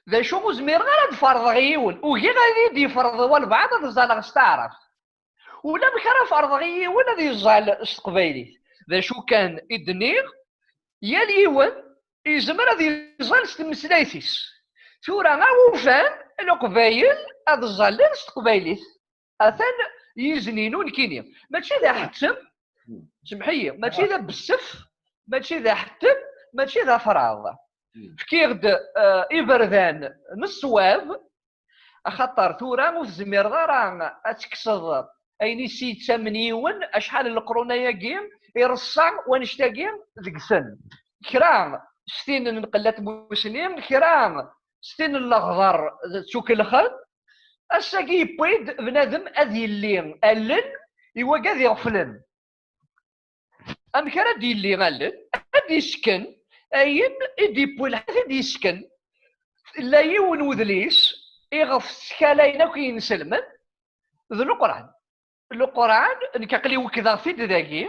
D acu, ur zmireɣ ara ad ferḍeɣ i yiwen. Ugiɣ ad iyi-d-yefreḍ walbeɛḍ ad ẓẓalleɣ s taɛrabt. Ulamek ara ferḍeɣ i yiwen ad yeẓẓal s teqbaylit. D acu kan i d-nniɣ, yal yiwen yezmer ad yeẓẓal s tmeslayt-is. Tura awufan Leqbayel ad ẓẓallen s teqbaylit. Atan yizen-inu nekkini. Mačči d aḥettem, semmeḥ-iyi, mačči d abessef, mačči d aḥettem, mačči d afraḍ. Fkiɣ-d, eh, iberdan n ṣṣwab, axaṭer tura ur tezmireḍ ara ad tekkseḍ ayen i s-yettamen yiwen, acḥal n leqrun-ayagi ireṣṣa wannect-agi deg-sen. Kra s tin n lqella n tmusni, kra s tin n leɣder d tukelxen. Ass-agi yewwi-d bnadem ad yelli allen i wagad iɣeflen. Amek ara d-yelli allen? Ad d-yesken ayen i d-yewwi lḥaǧa i d-yesken. Tella yiwen wedlis iɣef ttkalayen akk yinselmen, d Leqran. Leqran, nekk aql-i wekdeɣ-t-id dagi,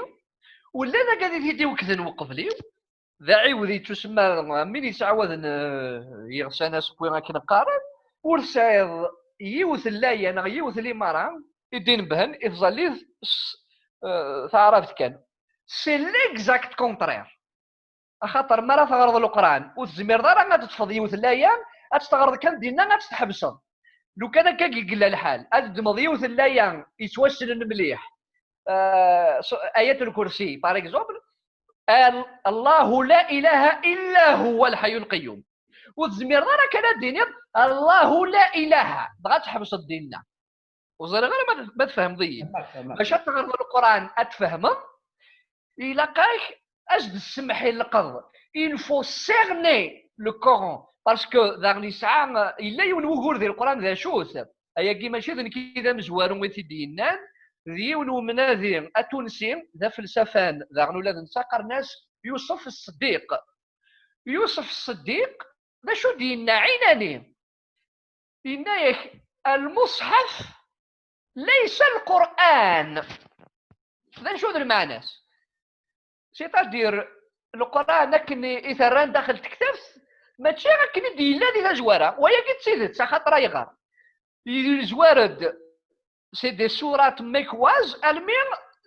u llan agad i t-id-iwekden uqbel-iw, d aɛiwed yettusemma am win yettɛawaden, eh, iɣsan asewwi akken qqaren, ur tesɛiḍ yiwet n laya neɣ yiwet n limara i d-inebhen i tẓallit s, eh, taɛrabt kan. C'est l'exact contraire. Axaṭer mi ara teɣreḍ Leqran, ur tezmireḍ ara ad teṭṭfeḍ yiwet n laya, ad tt-teɣreḍ kan dinna, ad tt-tḥebseḍ. Lukan akka i yella lḥal, ad teddmeḍ yiwet n laya yettwassnen mliḥ, eh, s-, Ayat al-Kursi, par exemple, Al-, Allahu la ilaha illa huwa al-hayyul qayyum. Ur tezmireḍ ara kan ad d-tiniḍ Allahu la ilaha, dɣa tḥebseḍ dinna. Ur ẓriɣ ara ma, ma tfehmeḍ-iyi. Fehmeɣ, fehmeɣ. Bac ad teɣreḍ Leqran ad tfehmeḍ, ilaq-ak ad s-d-tessemḥilqeḍ. Il faut cerner le Coran. Parce que daɣen yesɛa, yella yiwen wugur di Leqran d acu-t? Ayagi mačči d nekk i d amezwaru i t-id-yennan, d yiwen umnadi atunsi, d afelsafan, daɣen ula d netta qqaren-as Yusef Ṣeddiq. Yusef Ṣeddiq, d acu d-yenna ɛinani? Yenna-yak, المصحف ليس القرآن. D acu d lmeɛna-s? C'est-à-dire, Leqran akken i, i t-rran daxel tektabt, mačči akken i d-yella di tazwara. Wayagi d tidet, axaṭer ayɣer? yezwar-d, c'est des surat mecquoises almi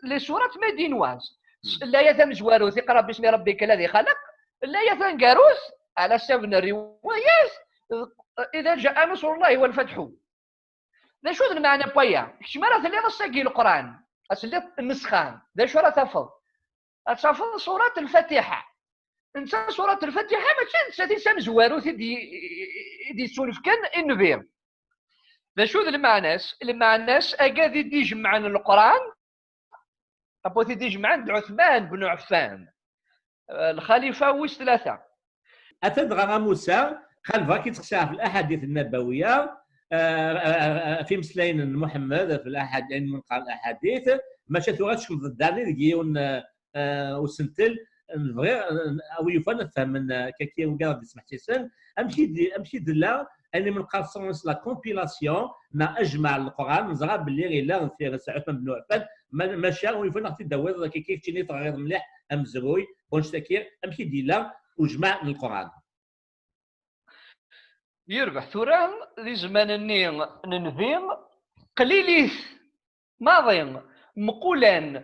les surat médinoises. L'ayat tamezwarut, iqra bismi rabbika alladhi xalaq, l'ayat taneggarut, ɛla ḥsab n rriwayat, idha jaa nasrullahi wal fatḥu. D acu d lmeɛna n waya? Kečč mi ara telliḍ ass-agi Leqran, ad telliḍ nnusxa, d acu ara tafeḍ? Ad tafeḍ surat Lfatiḥa. Netta surat Lfatiḥa mačči d nettat i d tamezwarut i d-, i d-yettunefken i nnbi. D acu d lmeɛna-s? Lmeɛna-s, agad i d-ijemɛen Leqran, apu t-id-ijemɛen d Ɛuthman ben Ɛeffan, eh, lxalifa wis tlata. Ata dɣa a Musa, xalbeɣ-k i ttqeṣṣireɣ ɣef laḥadit nnabawiya, eh, eh, eh, ɣef imeslayen n Muḥemmed, ɣef laḥad-, ayen mi neqqar laḥadit, maca tura tecmeḍ-d daɣen deg yiwen, eh, eh, usentel, nebɣi, eh, a wi yufan ad fehmen, eh, kaki ugareɣ d-ismeḥsisen, amek i d-, amek i d-tella ayen mi neqqar sens la compilation neɣ ajmaɛ n Leqran, neẓra belli yella deffir-s Ɛuthman ben Ɛeffan, ma-, maca wi yufan ad ɣ-t-id-tawiḍ kiki keččini teɣriḍ mliḥ amezruy, wanect-agi, amek i d-yella ujmaɛ n Leqran? Yerbeḥ tura di zzman-nni n nnbi, qlilit maḍi, mqulan,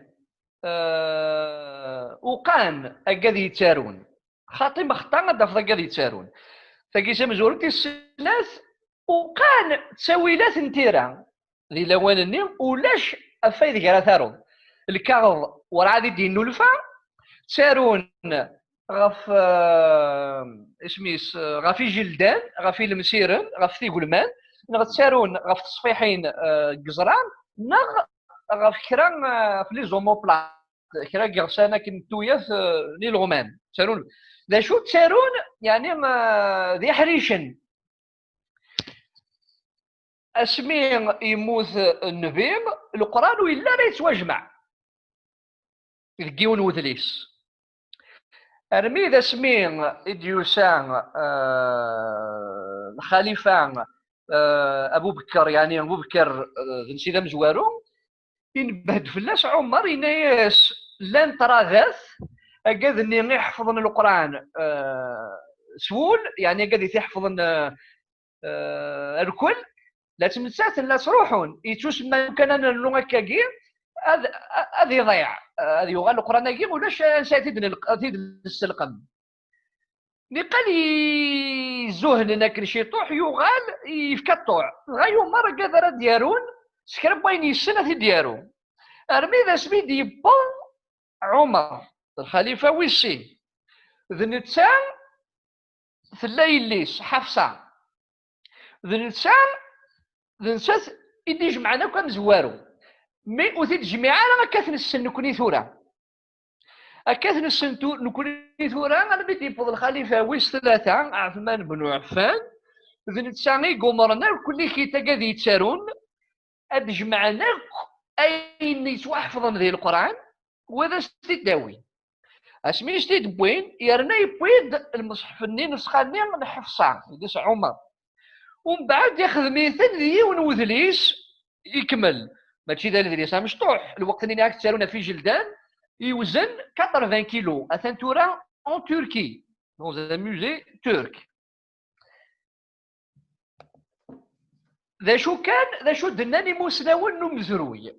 eh, uqan agad yettarun. Xaṭi mexṭa ad d-tafeḍ agad yettarun. Tagi tamezwarut tis snat, uqan ttawilat n tira. Di lawan-nni, ulac afay deg ara taruḍ. Lkaɣeḍ werɛad i d-yennulfa, ttarun ɣef, eh, isem-is, eh, ɣef ijeldan, ɣef ilemsiren, ɣef tigelman, neɣ ttarun ɣef teṣfiḥin, eh, n yeẓra, neɣ ɣef kra, eh, ɣef les omoplates, kra n yiɣsan akken n tuyat, eh, n ileɣman. Ttarun, d acu ttarun, yeɛni, eh, d iḥricen. Asmi yemmut nnbi, Leqran ur yelli ara yettwajmeɛ deg yiwen wedlis. Armi d asmi i d-yusa, eh, lxalifa, eh, Abu Bekr, yeɛni Abu Bekr, eh, d nsi d amezwaru, inebbeh-d fell-as Ɛumer, yenna-yas, llan ṭṭradat, agad-nni iḥefḍen Leqran, eh, s wul, yeɛni agad i t-iḥefḍen, eh, eh, rkul, la ttmettaten, la ttruḥun. Yettusemma lukan ad nernu akkagi, ad, ad iḍiɛ, ad yuɣal Leqran-agi, ulac ansi ad t-id-nelq-, ad t-id-nesselqem. Niqal izzuhnen akken ciṭuḥ, yuɣal yefka ṭṭuɛ. Dɣa yumeṛ agad ara d-yarun, s kra n wayen yessen ad t-id-yaru. Armi d asmi d-yewweḍ Ɛumer, lxalifa wis sin. D netta, tella yelli-s, Ḥafsa. D netta, d nettat i d-ijemɛen akk amezwaru. Mi ur t-id-jmiɛ ara akka t-nessen nekni tura. Akka t-nessen tu-, nekni tura, armi d-yewweḍ lxalifa wis tlata, Ɛetman ben Ɛeffan, d netta i yumren akk likit-agi ad yettarun, ad d-jemɛen akk ayen yettwaḥefḍen di Leqran, u ad as-t-id-awin. Asmi i s-t-id-wwin, yerna yewwi-d lmeṣḥef-nni, nnusxa-nni n Ḥefṣa, yelli-s Ɛumer. Umbeɛd ixdem-iten d yiwen wedlis ikmel. Mačči d adlis amecṭuḥ, lweqt-nni ad k-ttarun ɣef ijeldan, yewzen quatre-vingts kilos. Atan tura en Turquie, dans un musée turc. D acu kan, d acu d-nnan imusnawen n umezruy?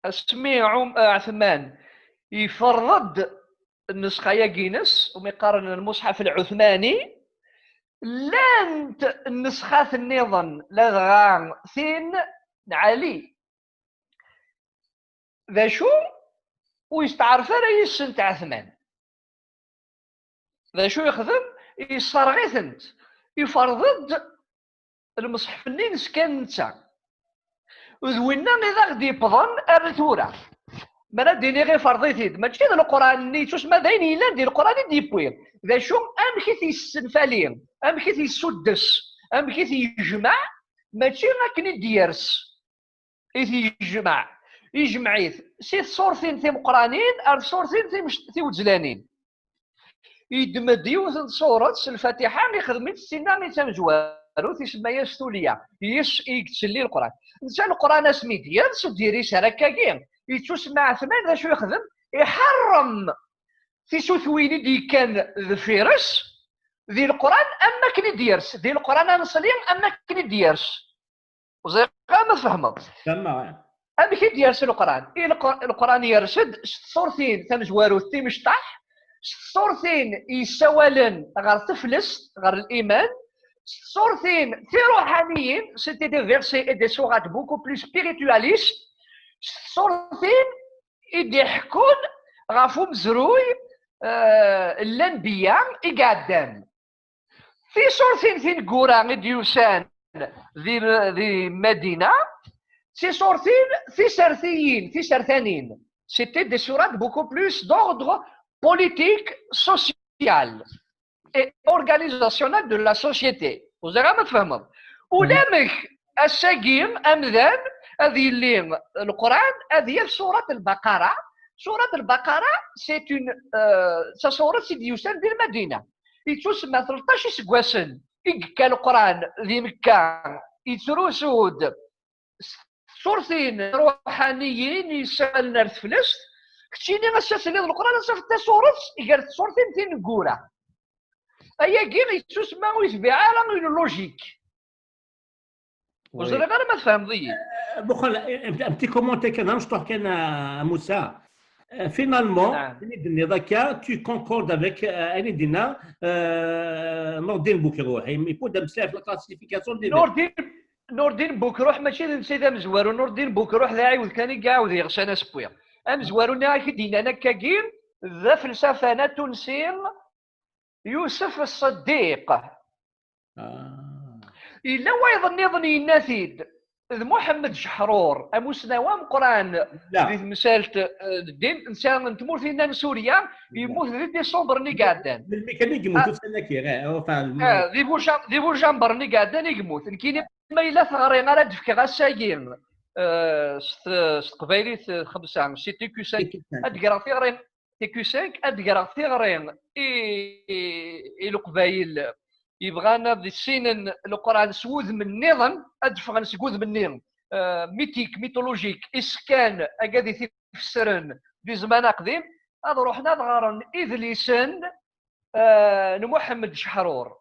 Asmi Ɛum-, Ɛetman iferḍ-d nnusxa-yagi-ines, umi qqaren lmuṣḥaf lɛutmani, llant nnusxat nniḍen, ladɣa tin n Ɛli. D acu? Ur yesteɛref ara yis-sent Ɛetman. D acu yexdem? Yesserɣ-itent. Iferḍ-d lmeṣḥef-nni ines kan netta. D winna i d aɣ-d-yewwḍen ar tura. Mi ara d-iniɣ iferḍ-it-id, mačči d Leqran-nni yettusemma d ayen yellan di Leqran i d-yewwi. D acu? Amek i t-yessenfali? Amek i t-yessuddes? Amek i t-yejmeɛ? Mačči akken i d-yers i t-yejmeɛ. Ijmeɛ-it si tṣurtin timeqqranin ar tṣurtin timec-, tiwezzlanin. Yeddem-d yiwet n tṣuret s Lfatiḥa, ixdem-itt d tinna i d tamezwarut, isemma-yas Tulya, yis i yettselli Leqran. Netta Leqran asmi d-yers, ur d-yers ara akkagi. Yettusemma Ɛetman, d acu yexdem? Iḥeṛṛem tisutwin i d-yekkan deffir-s di Leqran am wakken i d-yers, di Leqran aneṣli am wakken i d-yers. Ur ẓriɣ ara ma tfehmeḍ. Fehmeɣ, eh. Amek i d-yers Leqran? I Leqr-, Leqran yers-d s tṣurtin tamezwarut timecṭaḥ, s tṣurtin yessawalen ɣer teflest, ɣer liman, s tṣurtin tiruḥaniyin, c'était des versets et des sourates beaucoup plus spiritualistes, s tṣurtin i d-iḥekkun ɣef umezruy, eh, n lanbiya i iɛeddan. Tiṣurtin tineggura i d-yusan di, di Madina, d tiṣurtin tisertiyin, tisertanin. C'était des sourates beaucoup plus d'ordre politique, social et organisationnel de la société. Ur ẓriɣ ara ma tfehmeḍ. Ulamek ass-agi amdan ad yili Leqran ad yaf surat Lbaqara. Surat Lbaqara, c'est une, euh, d tasuret i d-yusan di Lmadina. Yettusemma tleṭṭac iseggasen i yekka Leqran di Mekka, yettrusu-d s tṣurtin ruḥaniyin yessawalen ar teflest. Keččini ass-a tiliḍ Leqran, ad tafeḍ tasuret gar tṣurtin tineggura. Ayagi yettusemma ur yetbiɛ ara une logique. Ur ẓriɣ ara ma tfehmeḍ-iyi. Muqel, un, un petit commentaire kan, amecṭuḥ kan, a, a Musa. Euh, finalement, ayen i d-tenniḍ akka, tu concordes avec, euh, ayen i d-yenna, euh, Nordin Boukrouh. Yewwi-d ameslay ɣef la classification des Nordin, Nordin Boukrouh mačči d netta i d amezwaru. Nordin Boukrouh d aɛiwed kan i iɛawed yeɣsan asewwi. Amezwaru-nni i k-id-yennan akkagi d afelsafa atunsi, Yusef Ṣṣeddiq. Ah. Yella wayeḍ nniḍen yenna-t-id d Muḥemmed Jeḥrur, amusnaw ameqqran di temsalt, eh, n ddin, netta n tmurt-inna n Surya, yemmut di décembre-nni iɛeddan. Melmi kan i yemmut, ah, ussan-agi, eh, enfin, ah, di Buja-, di Bujanber-nni iɛeddan i yemmut. Nekkini ma yella teɣri ara d-fkeɣ ass-agi, eh, s t-, s teqbaylit, eh, xemsa, si T Q cinq, ad d-greɣ tiɣri T Q cinq, ad d-greɣ tiɣri i, i, i Leqbayel yebɣan ad issinen Leqran s wudem nniḍen, ad d-ffɣen seg wudem-nni, euh, mythique, mythologique, isekkan, agad i t-ifessren di zzman aqdim, ad ruḥen ad ɣren idlisen, euh, n Muḥemmed Jeḥrur.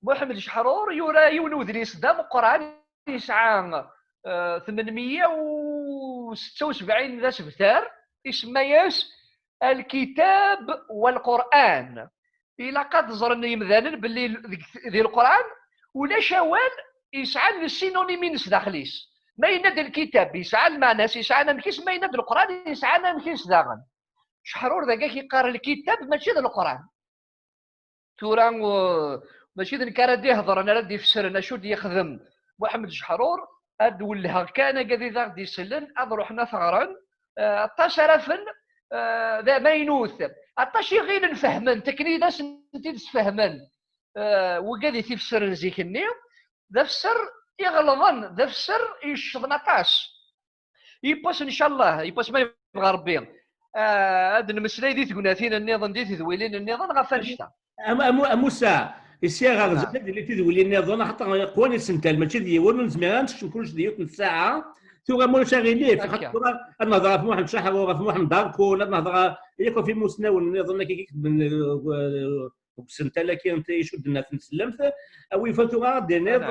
Muḥemmed Jeḥrur yura yiwen n udlis d ameqqran, yesɛa, eh, tmenmeyya u setta u sebɛin d asebter, isemma-yas Alkitab Walqur'an. Ilaq ad ẓren yimdanen belli deg, di Leqran ulac awal yesɛan le synonyme-ines daxel-is. Ma yenna-d lkitab, yesɛa lmeɛna-s, yesɛa anamek-is, ma yenna-d Leqran, yesɛa anamek-is daɣen. Jeḥrur dagi ak-yeqqar lkitab mačči d Leqran. Tura, uh, mačči d nekk ara d-ihedren, ara d-ifessren acu d-yexdem Muḥemmed Jeḥrur, ad d-wellheɣ kan agad i d aɣ-d-isellen, ad ruḥen ad t-ɣren, uh, aṭas ara fen, uh, d amaynut, aṭas i ɣilen fehmen-t, akken i d asen-t-id-sfehmen, uh, wigad i t-ifessren zik-nni, d afesser iɣelḍen, d afesser iccḍen aṭas. Yiwwas, ncallah, yiwwas ma yebɣa Rebbi, ah, ad nmeslay di tegnatin nniḍen, di tedwilin nniḍen ɣef annect-a. Am, am, am Musa, isi ɣer zik ad yili tidwilin nniḍen, axaṭer qwan isental, mačči d yiwen, ur nezmir ara ad nsekcem kullec di yiwet n ssaɛa. Tura ma ulac aɣilif, axaṭer tura ad nehder ɣef Muḥend Caḥrur, ɣef Muḥend Darkun, ad nehder yakk ɣef imusnawen nniḍen akka i iketben, eh, deg usental-agi icudden ɣef tneslemt. A wi yufan tura ad d-tiniḍ,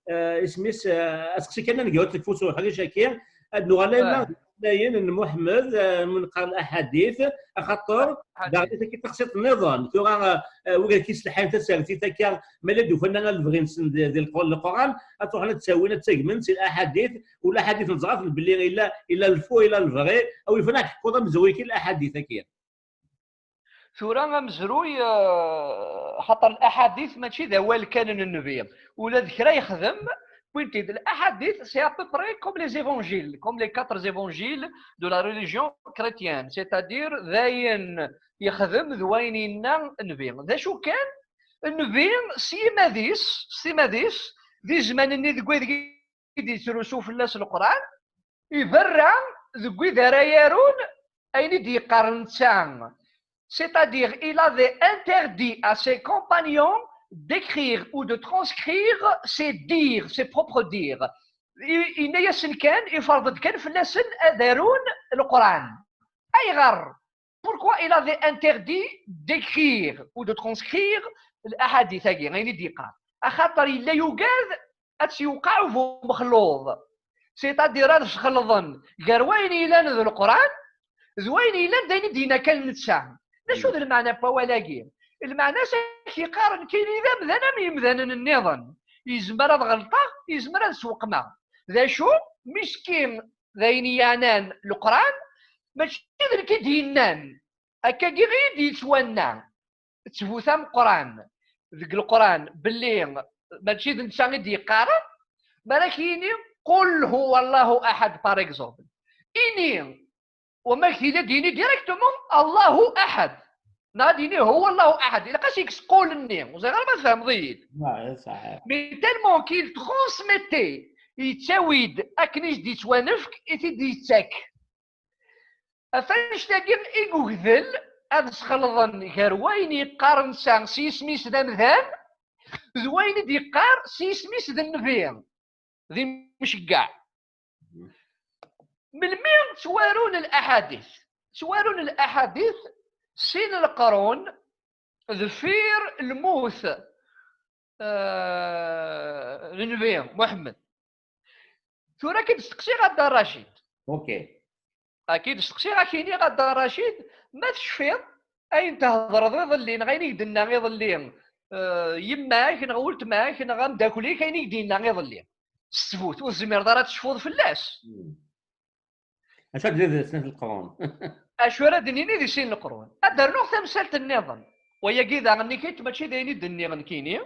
eh, isem-is, eh, aseqsi kan ad ngerrez deg ufus uḥric-agi, ad nuɣal ayen imeslayen n Muḥemmed, eh, mi neqqar laḥadit, axaṭer daɣen tagi d taqsiṭ nniḍen. Tura, eh, wigad i yeslḥayen tasertit akka, ma la d-ufan ara lebɣi-nsen di, di Lqur-, Leqran, ad truḥen ad ttawin, ad ttagmen si laḥadit, u laḥadit neẓra-ten belli illa, illa lfu, illa lebɣi, a wi yufan ad ḥkuḍ amezruy kan laḥadit-agi. Tura amezruy, eh, xaṭer laḥadit mačči d awal kan n nnbi, ula d kra yexdem, wwin-t-id. Laḥadit, c'est à peu près comme les évangiles, comme les quatre évangiles de la religion chrétienne, c'est-à-dire d ayen yexdem d wayen yenna nnbi. D acu kan, nnbi s yimad-is, s timad-is, di zzman-nni deg waydeg i d-yettrusu fell-as Leqran, iberra deg wid ara yarun ayen i d-yeqqar netta. C'est-à-dire, il avait interdit à ses compagnons d'écrire ou de transcrire ses dires, ses propres dires. I, yenna-yasen kan, iferḍ-d kan fell-asen ad arun Leqran. Ayɣer? Pourquoi il avait interdit d'écrire ou de transcrire laḥadit-agi, ayen i d-yeqqar? Axaṭer yella yugad ad tt-yewqeɛ ubumexluḍ. C'est-à-dire ad sxelḍen gar wayen yellan d Leqran d wayen yellan d ayen i d-yenna kan netta. D acu d lmeɛna n wawal-agi? Lmeɛna-s ad k-yeqqar nekkini d amdan am yimdanen nniḍen. Yezmer ad ɣelṭeɣ, yezmer ad sweqmeɣ. D acu? Miski d ayen yeɛnan Leqran, mačči d nekk i d-yennan. Akkagi i d-yettwanna. Ttbut ameqqran deg Leqran belli mačči d netta i d-yeqqaren, mi ara k-yini qul huwa Allahu ahad, par exemple. Ini, wama k-yili ad d-yini directement Allahu ahad, neɣ ad d-yini huwa Allahu ahad, ilaq ad s-yekkes qul-nni. Ur ẓriɣ ara ma tfehmeḍ-iyi-d. Ouais, صحيح. Mais tellement qu'il transmettait, yettawi-d akken i s-d-yettwanefk i t-id-yettak. Ɣef annect-agi i yugdel ad sxelḍen gar wayen yeqqar netta s yisem-is d amdan d wayen i d-yeqqar s yisem-is d nnbi, d imceggeɛ. Melmi ttwarun laḥadit? Ttwarun laḥadit sin leqrun deffir lmut, eh, n nnbi Muḥemmed. Tura ad k-id-steqsiɣ a Dda Racid. Ok. Ad k-id-steqsiɣ, ad k-iniɣ a Dda Racid, ma tecfiḍ ayen thedreḍ iḍelli neɣ ayen i k-d-tenna iḍelli, eh, yemma-k neɣ weltma-k neɣ ameddakel-ik, ayen i k-d-yenna iḍelli s ttbut, ur tezmireḍ ara ad tecfuḍ fell-as? Acu ad d-nini di sin leqrun? Acu ara d-nini di sin leqrun? Ad d-rnuɣ tamsalt nniḍen. Wayagi daɣen, nekk mačči d ayen i d-nniɣ nekkini.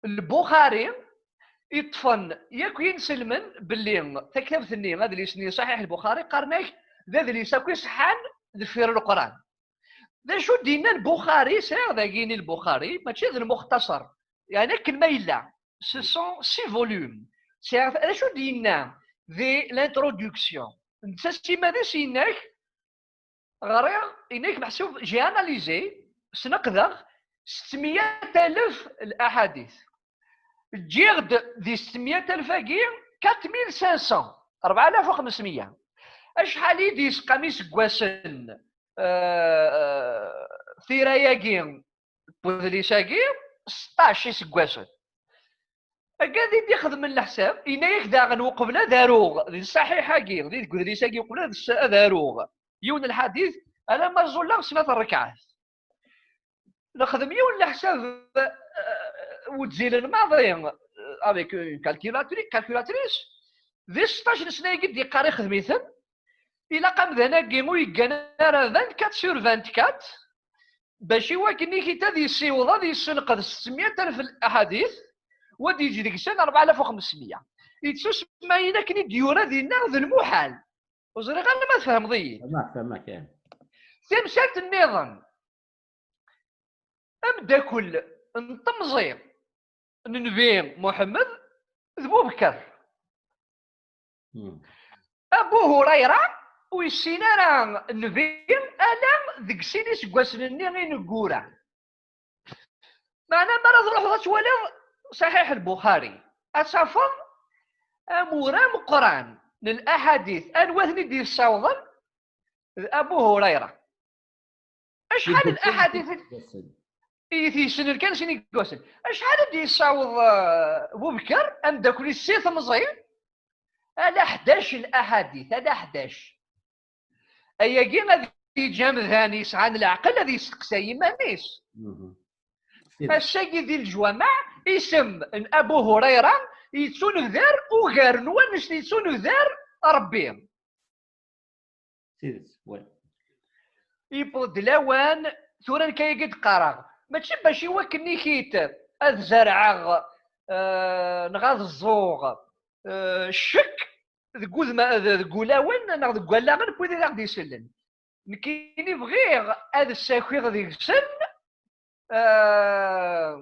Lbuxari yeṭṭfen yakk yinselmen belli taktabt-nni, adlis-nni Ṣaḥiḥ Lbuxari, qqaren-ak d adlis akk iṣeḥḥan deffir Leqran. D acu d-yenna Lbuxari? Sɛiɣ dagini Lbuxari, mačči d lmuxtasar, yeɛni akken ma yella, ce sont six volumes. Sɛiɣ, d acu d-yenna di l'introduction? Netta s iman-is yenna-k, ɣriɣ, yenna-k meḥsub, j'ai analysé, sneqdeɣ settemya alef laḥadit. Ǧǧiɣ-d di settemya alef-agi quatre mille cinq cents, rebɛa alaf u xemsmeyya. Acḥal i d-yesqam iseggasen, eh, tira-agi, wedlis-agi? Seṭṭac iseggasen. Agad i d-ixedmen leḥsab, yenna-yak daɣen uqbel ad aruɣ di ṣṣaḥiḥ-agi, di deg udlis-agi, uqbel ad s-, ad aruɣ yiwen lḥadit, alamma ẓulleɣ snat rrekɛat. Nexdem yiwen leḥsab, eh, wezzilen maḍi, eh, avec une calculatrice, calculatrice, di seṭṭac n sna-agi d-yeqqar ixdem-iten, ilaq amdan-agi ur yeggan ara vingt-quatre sur vingt-quatre, bac i wakken i k-, ad yessiweḍ ad yessenqed settemya alef laḥadit, u ad yeǧǧ deg-sen rebɛa alaf u xemsmeyya. Yettusemma-yin akken i d-yura dinna d lmuḥal. Ur ẓriɣ ara ma tfehmeḍ-iyi. Fehmeɣ, fehmeɣ kan. Tamsalt nniḍen, ameddakel n temẓi n Nnbi Muḥemmed d Bubekker. Hmm. Abu Hurayra ur yessin ara Nnbi ala deg sin iseggasen-nni ineggura. Meɛna mi ara truḥeḍ ad twaliḍ Ṣaḥiḥ Lbuxari, ad tafeḍ amur ameqqran n laḥadit, anwa ten i d-yessawḍen? D Abu Hurayra. Acḥal n laḥadit i t-yessnen kan sin iggasen? Acḥal i d-yessaweḍ, eh, Bubekker, ameddakel-is si temẓi? Ala ḥdac n laḥadit, ala ḥdac. Ayagi ad yeǧǧ amdan yesɛan leɛqel ad yesteqsay iman-is. Mhm. Ass-agi di leǧwameɛ, isem n Abu Hurayra yettunebdar ugar n wanect yettunebdar Rebbi. Tidet, ouais. Yewweḍ-d lawan, tura nekk ayagi d-qqareɣ, mačči bac i wakken ikit ad zerɛeɣ, eh, neɣ ad ẓẓuɣ, eh, ccek deg udma-, deg ulawen neɣ deg wallaɣen n wid i aɣ-d-isellen. Nekkini bɣiɣ ad ssakiɣ deg-sen, eh,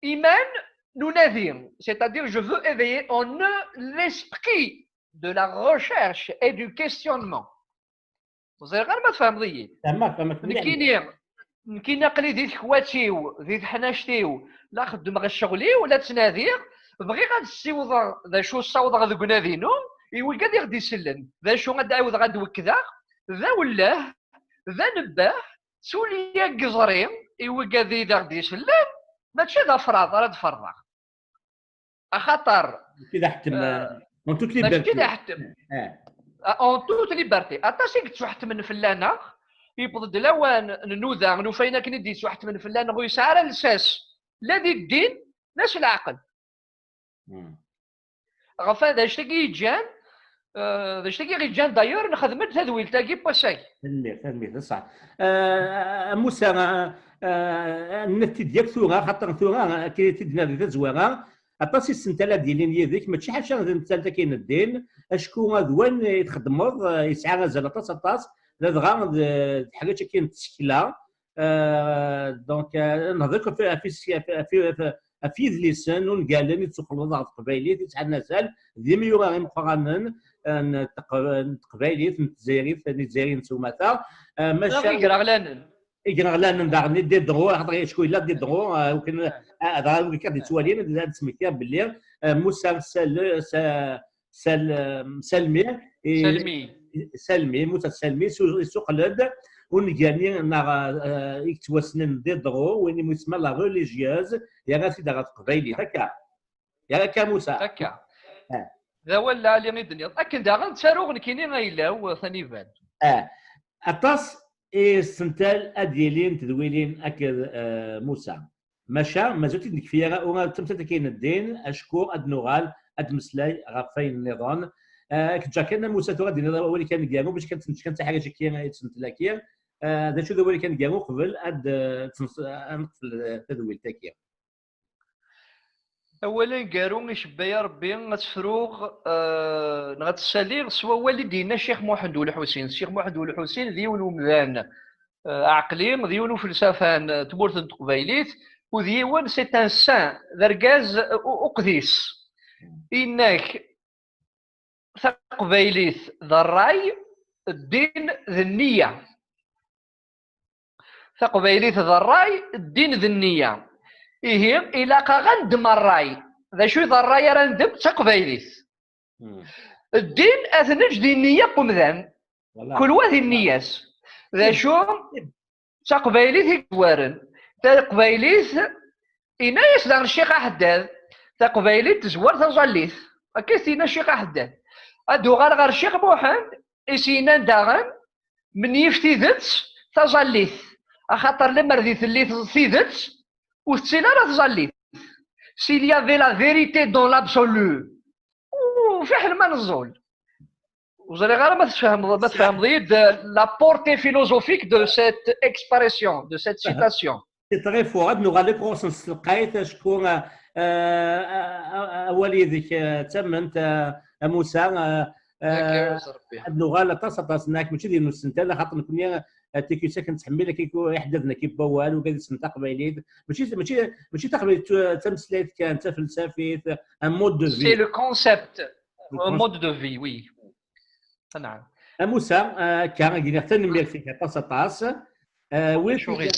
iman n unadi, c'est-à-dire je veux éveiller en eux l'esprit de la recherche et du questionnement. Ur ẓriɣ ara ma tfehmeḍ-iyi. Fehmeɣ, fehmeɣ. Nekkini, nekkini aql-i di tekwat-iw, di teḥnact-iw, la xeddmeɣ ccɣel-iw, la ttnadiɣ, bɣiɣ ad ssiwḍeɣ d acu ssawḍeɣ deg unadi-inu, i wigad i ɣ-d-isellen, d acu ad d-ɛiwdeɣ ad d-wekkdeɣ, d awelleh, d anebbeh, d tulya n yeẓri, i wigad i d aɣ-d-isellen, mačči d afraḍ ara d-ferḍeɣ. Axaṭer Mačči d aḥettem, euh, en toute mačči liberté. D aḥettem. Ah, En toute liberté. Aṭas i yettwaḥettmen fell-aneɣ, yewweḍ-d lawan nnuda, nufa-yin akken i d-yettwaḥettmen fell-aneɣ, ur yesɛi ara lsas, la di ddin, la s leɛqel. hmm. Ɣef d acu-agi yeǧǧan, euh, d acu-agi yeǧǧan d'ailleurs nexdem-d tadwilt-agi n wass-agi. Tanemmirt, tanemmirt, d ṣṣeḥ. Ah, a Musa, ah, ah, nniɣ-t-id yak tura, xaṭer tura, akken i t-id-nniɣ di tazwara, aṭas isental ad d-yilin yid-k, mačči ḥaca d nettat akken n ddin, acku d wayen i txeddmeḍ, ah, yesɛa azal aṭas, aṭas, ladɣa d, d teḥrict akken n tsekla, ah, donc, ah, nehder akk ɣef, ɣef, ɣef, ɣef, ɣef, ɣef yidlisen ungalen i d-tuqleḍ ɣer teqbaylit, yesɛan azal d imyura imeqqranen, ah, n teq-, n teqbaylit, n tezzayirit, n izzayriyen s umata. Ah, maca Igraɣlanen. Igraɣlanen daɣen, i Diderot, axaṭer acku yella Diderot, ah, akken, ah, dɣa wid kan d-yettwalin, ad, ad d-smektiɣ belli, ah, Musa Sal-, Sa-, Sal-, Salmi, i-, Salmi. Salmi, Musa Salmi, su-, isuqel-d ungal-nni neɣ, ah, i yettwassnen Diderot, win imu yesma La Religieuse, yerra-t-id ɣer teqbaylit. Akka. Yerra akka Musa. Akka. Ah. D awal lɛali i d-tenniḍ. Akken daɣen ttaruɣ nekkini ayla-w taniban. Ah, aṭas isental ad d-yilin tedwilin akked, eh, Musa. Maca, mazal ur t-id-nekfi ara, ur d tamsalt akken n ddin, acku ad nuɣal ad d-meslay ɣef wayen nniḍen. Eh, ad k-ǧǧeɣ kan a Musa tura ad d-tiniḍ awal kan gar, bac kan tneǧǧ kan taḥrict-agi i tsentel-agi. Eh, d acu d awal kan gar uqbel ad, eh, tens-, ad neqfel, eh, tadwilt-agi. Awal aneggaru, icebba-yi Rebbi ad tt-fruɣ, eh, neɣ ad tt-ssaliɣ s wawal i d-yenna Ccix Muḥend Ulḥusin. Ccix Muḥend Ulḥusin d yiwen umdan, eh, aɛeqli, d yiwen ufelsafa n tmurt n teqbaylit, u d yiwen, c'est un saint, d argaz u-, uqdis. Yenna-k, taqbaylit d ṛṛay, ddin d nniya. Taqbaylit d ṛṛay, ddin d nniya. Ihi, ilaq-aɣ ad neddem ṛṛay. D acu i d ṛṛay ara neddem? D taqbaylit. Hmm. Ddin ad t-neǧǧ di nniya n umdan. Voilà. Kul wa di nniya-s. D acu? D taqbaylit i yezwaren. Taqbaylit, yenna-yas daɣen Ccix Aḥeddad, taqbaylit tezwar taẓallit. Akka i s-yenna Ccix Aḥeddad. Ad d-uɣaleɣ ɣer Ccix Muḥend, i s-yennan daɣen, menyif tidet, taẓallit. Axaṭer lemmer di telli tidet, ur tettili ara tẓallit. S'il y avait la vérité dans l'absolu, u fiḥel ma neẓẓul. Ur ẓriɣ ara ma tfehmeḍ, ma tfehmeḍ-iyi-d, euh, la portée philosophique de cette expression, de cette citation. C'est très fort. Ad nuɣal akk ɣur-sen s telqayt, acku, euh, euh, awal yid-k, euh, d tamment, euh, a Musa, euh, euh, Akka, Rebbi. Ad nuɣal aṭas, aṭas, neɣ mačči d yiwen usentel, axaṭer nekni, euh, tikkelt akken nettḥemmil, akka i ḥeddaden akka n wawal, ugad isem taqbaylit. Mačči, mačči, mačči taqbaylit, euh, d tameslayt kan, d tafelsafit, un mode de vie. C'est le concept, Le un concept. Mode de vie, oui. Anɛam. A Musa, euh, akka, ad k-iniɣ tanemmirt-ik aṭas, aṭas. Euh, wid Acuɣer?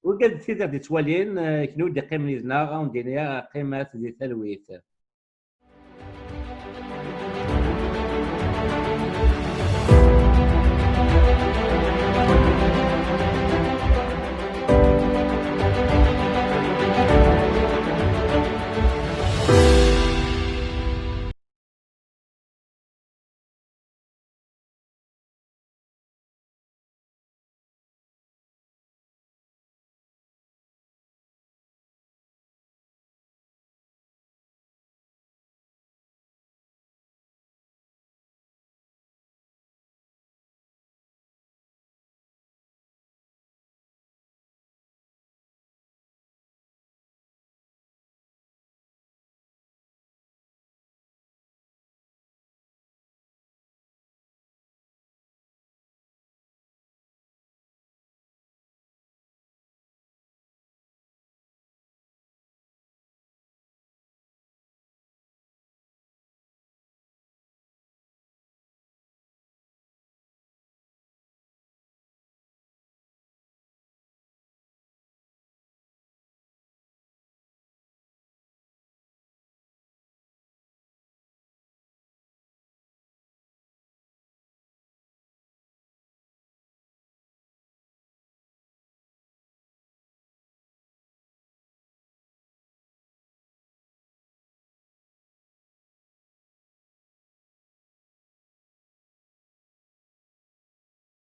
Wigad tid i ɣ-d-ittwalin, euh, kenwi d-iqqimen yid-neɣ, ad wen-d-iniɣ, qqimet di talwit.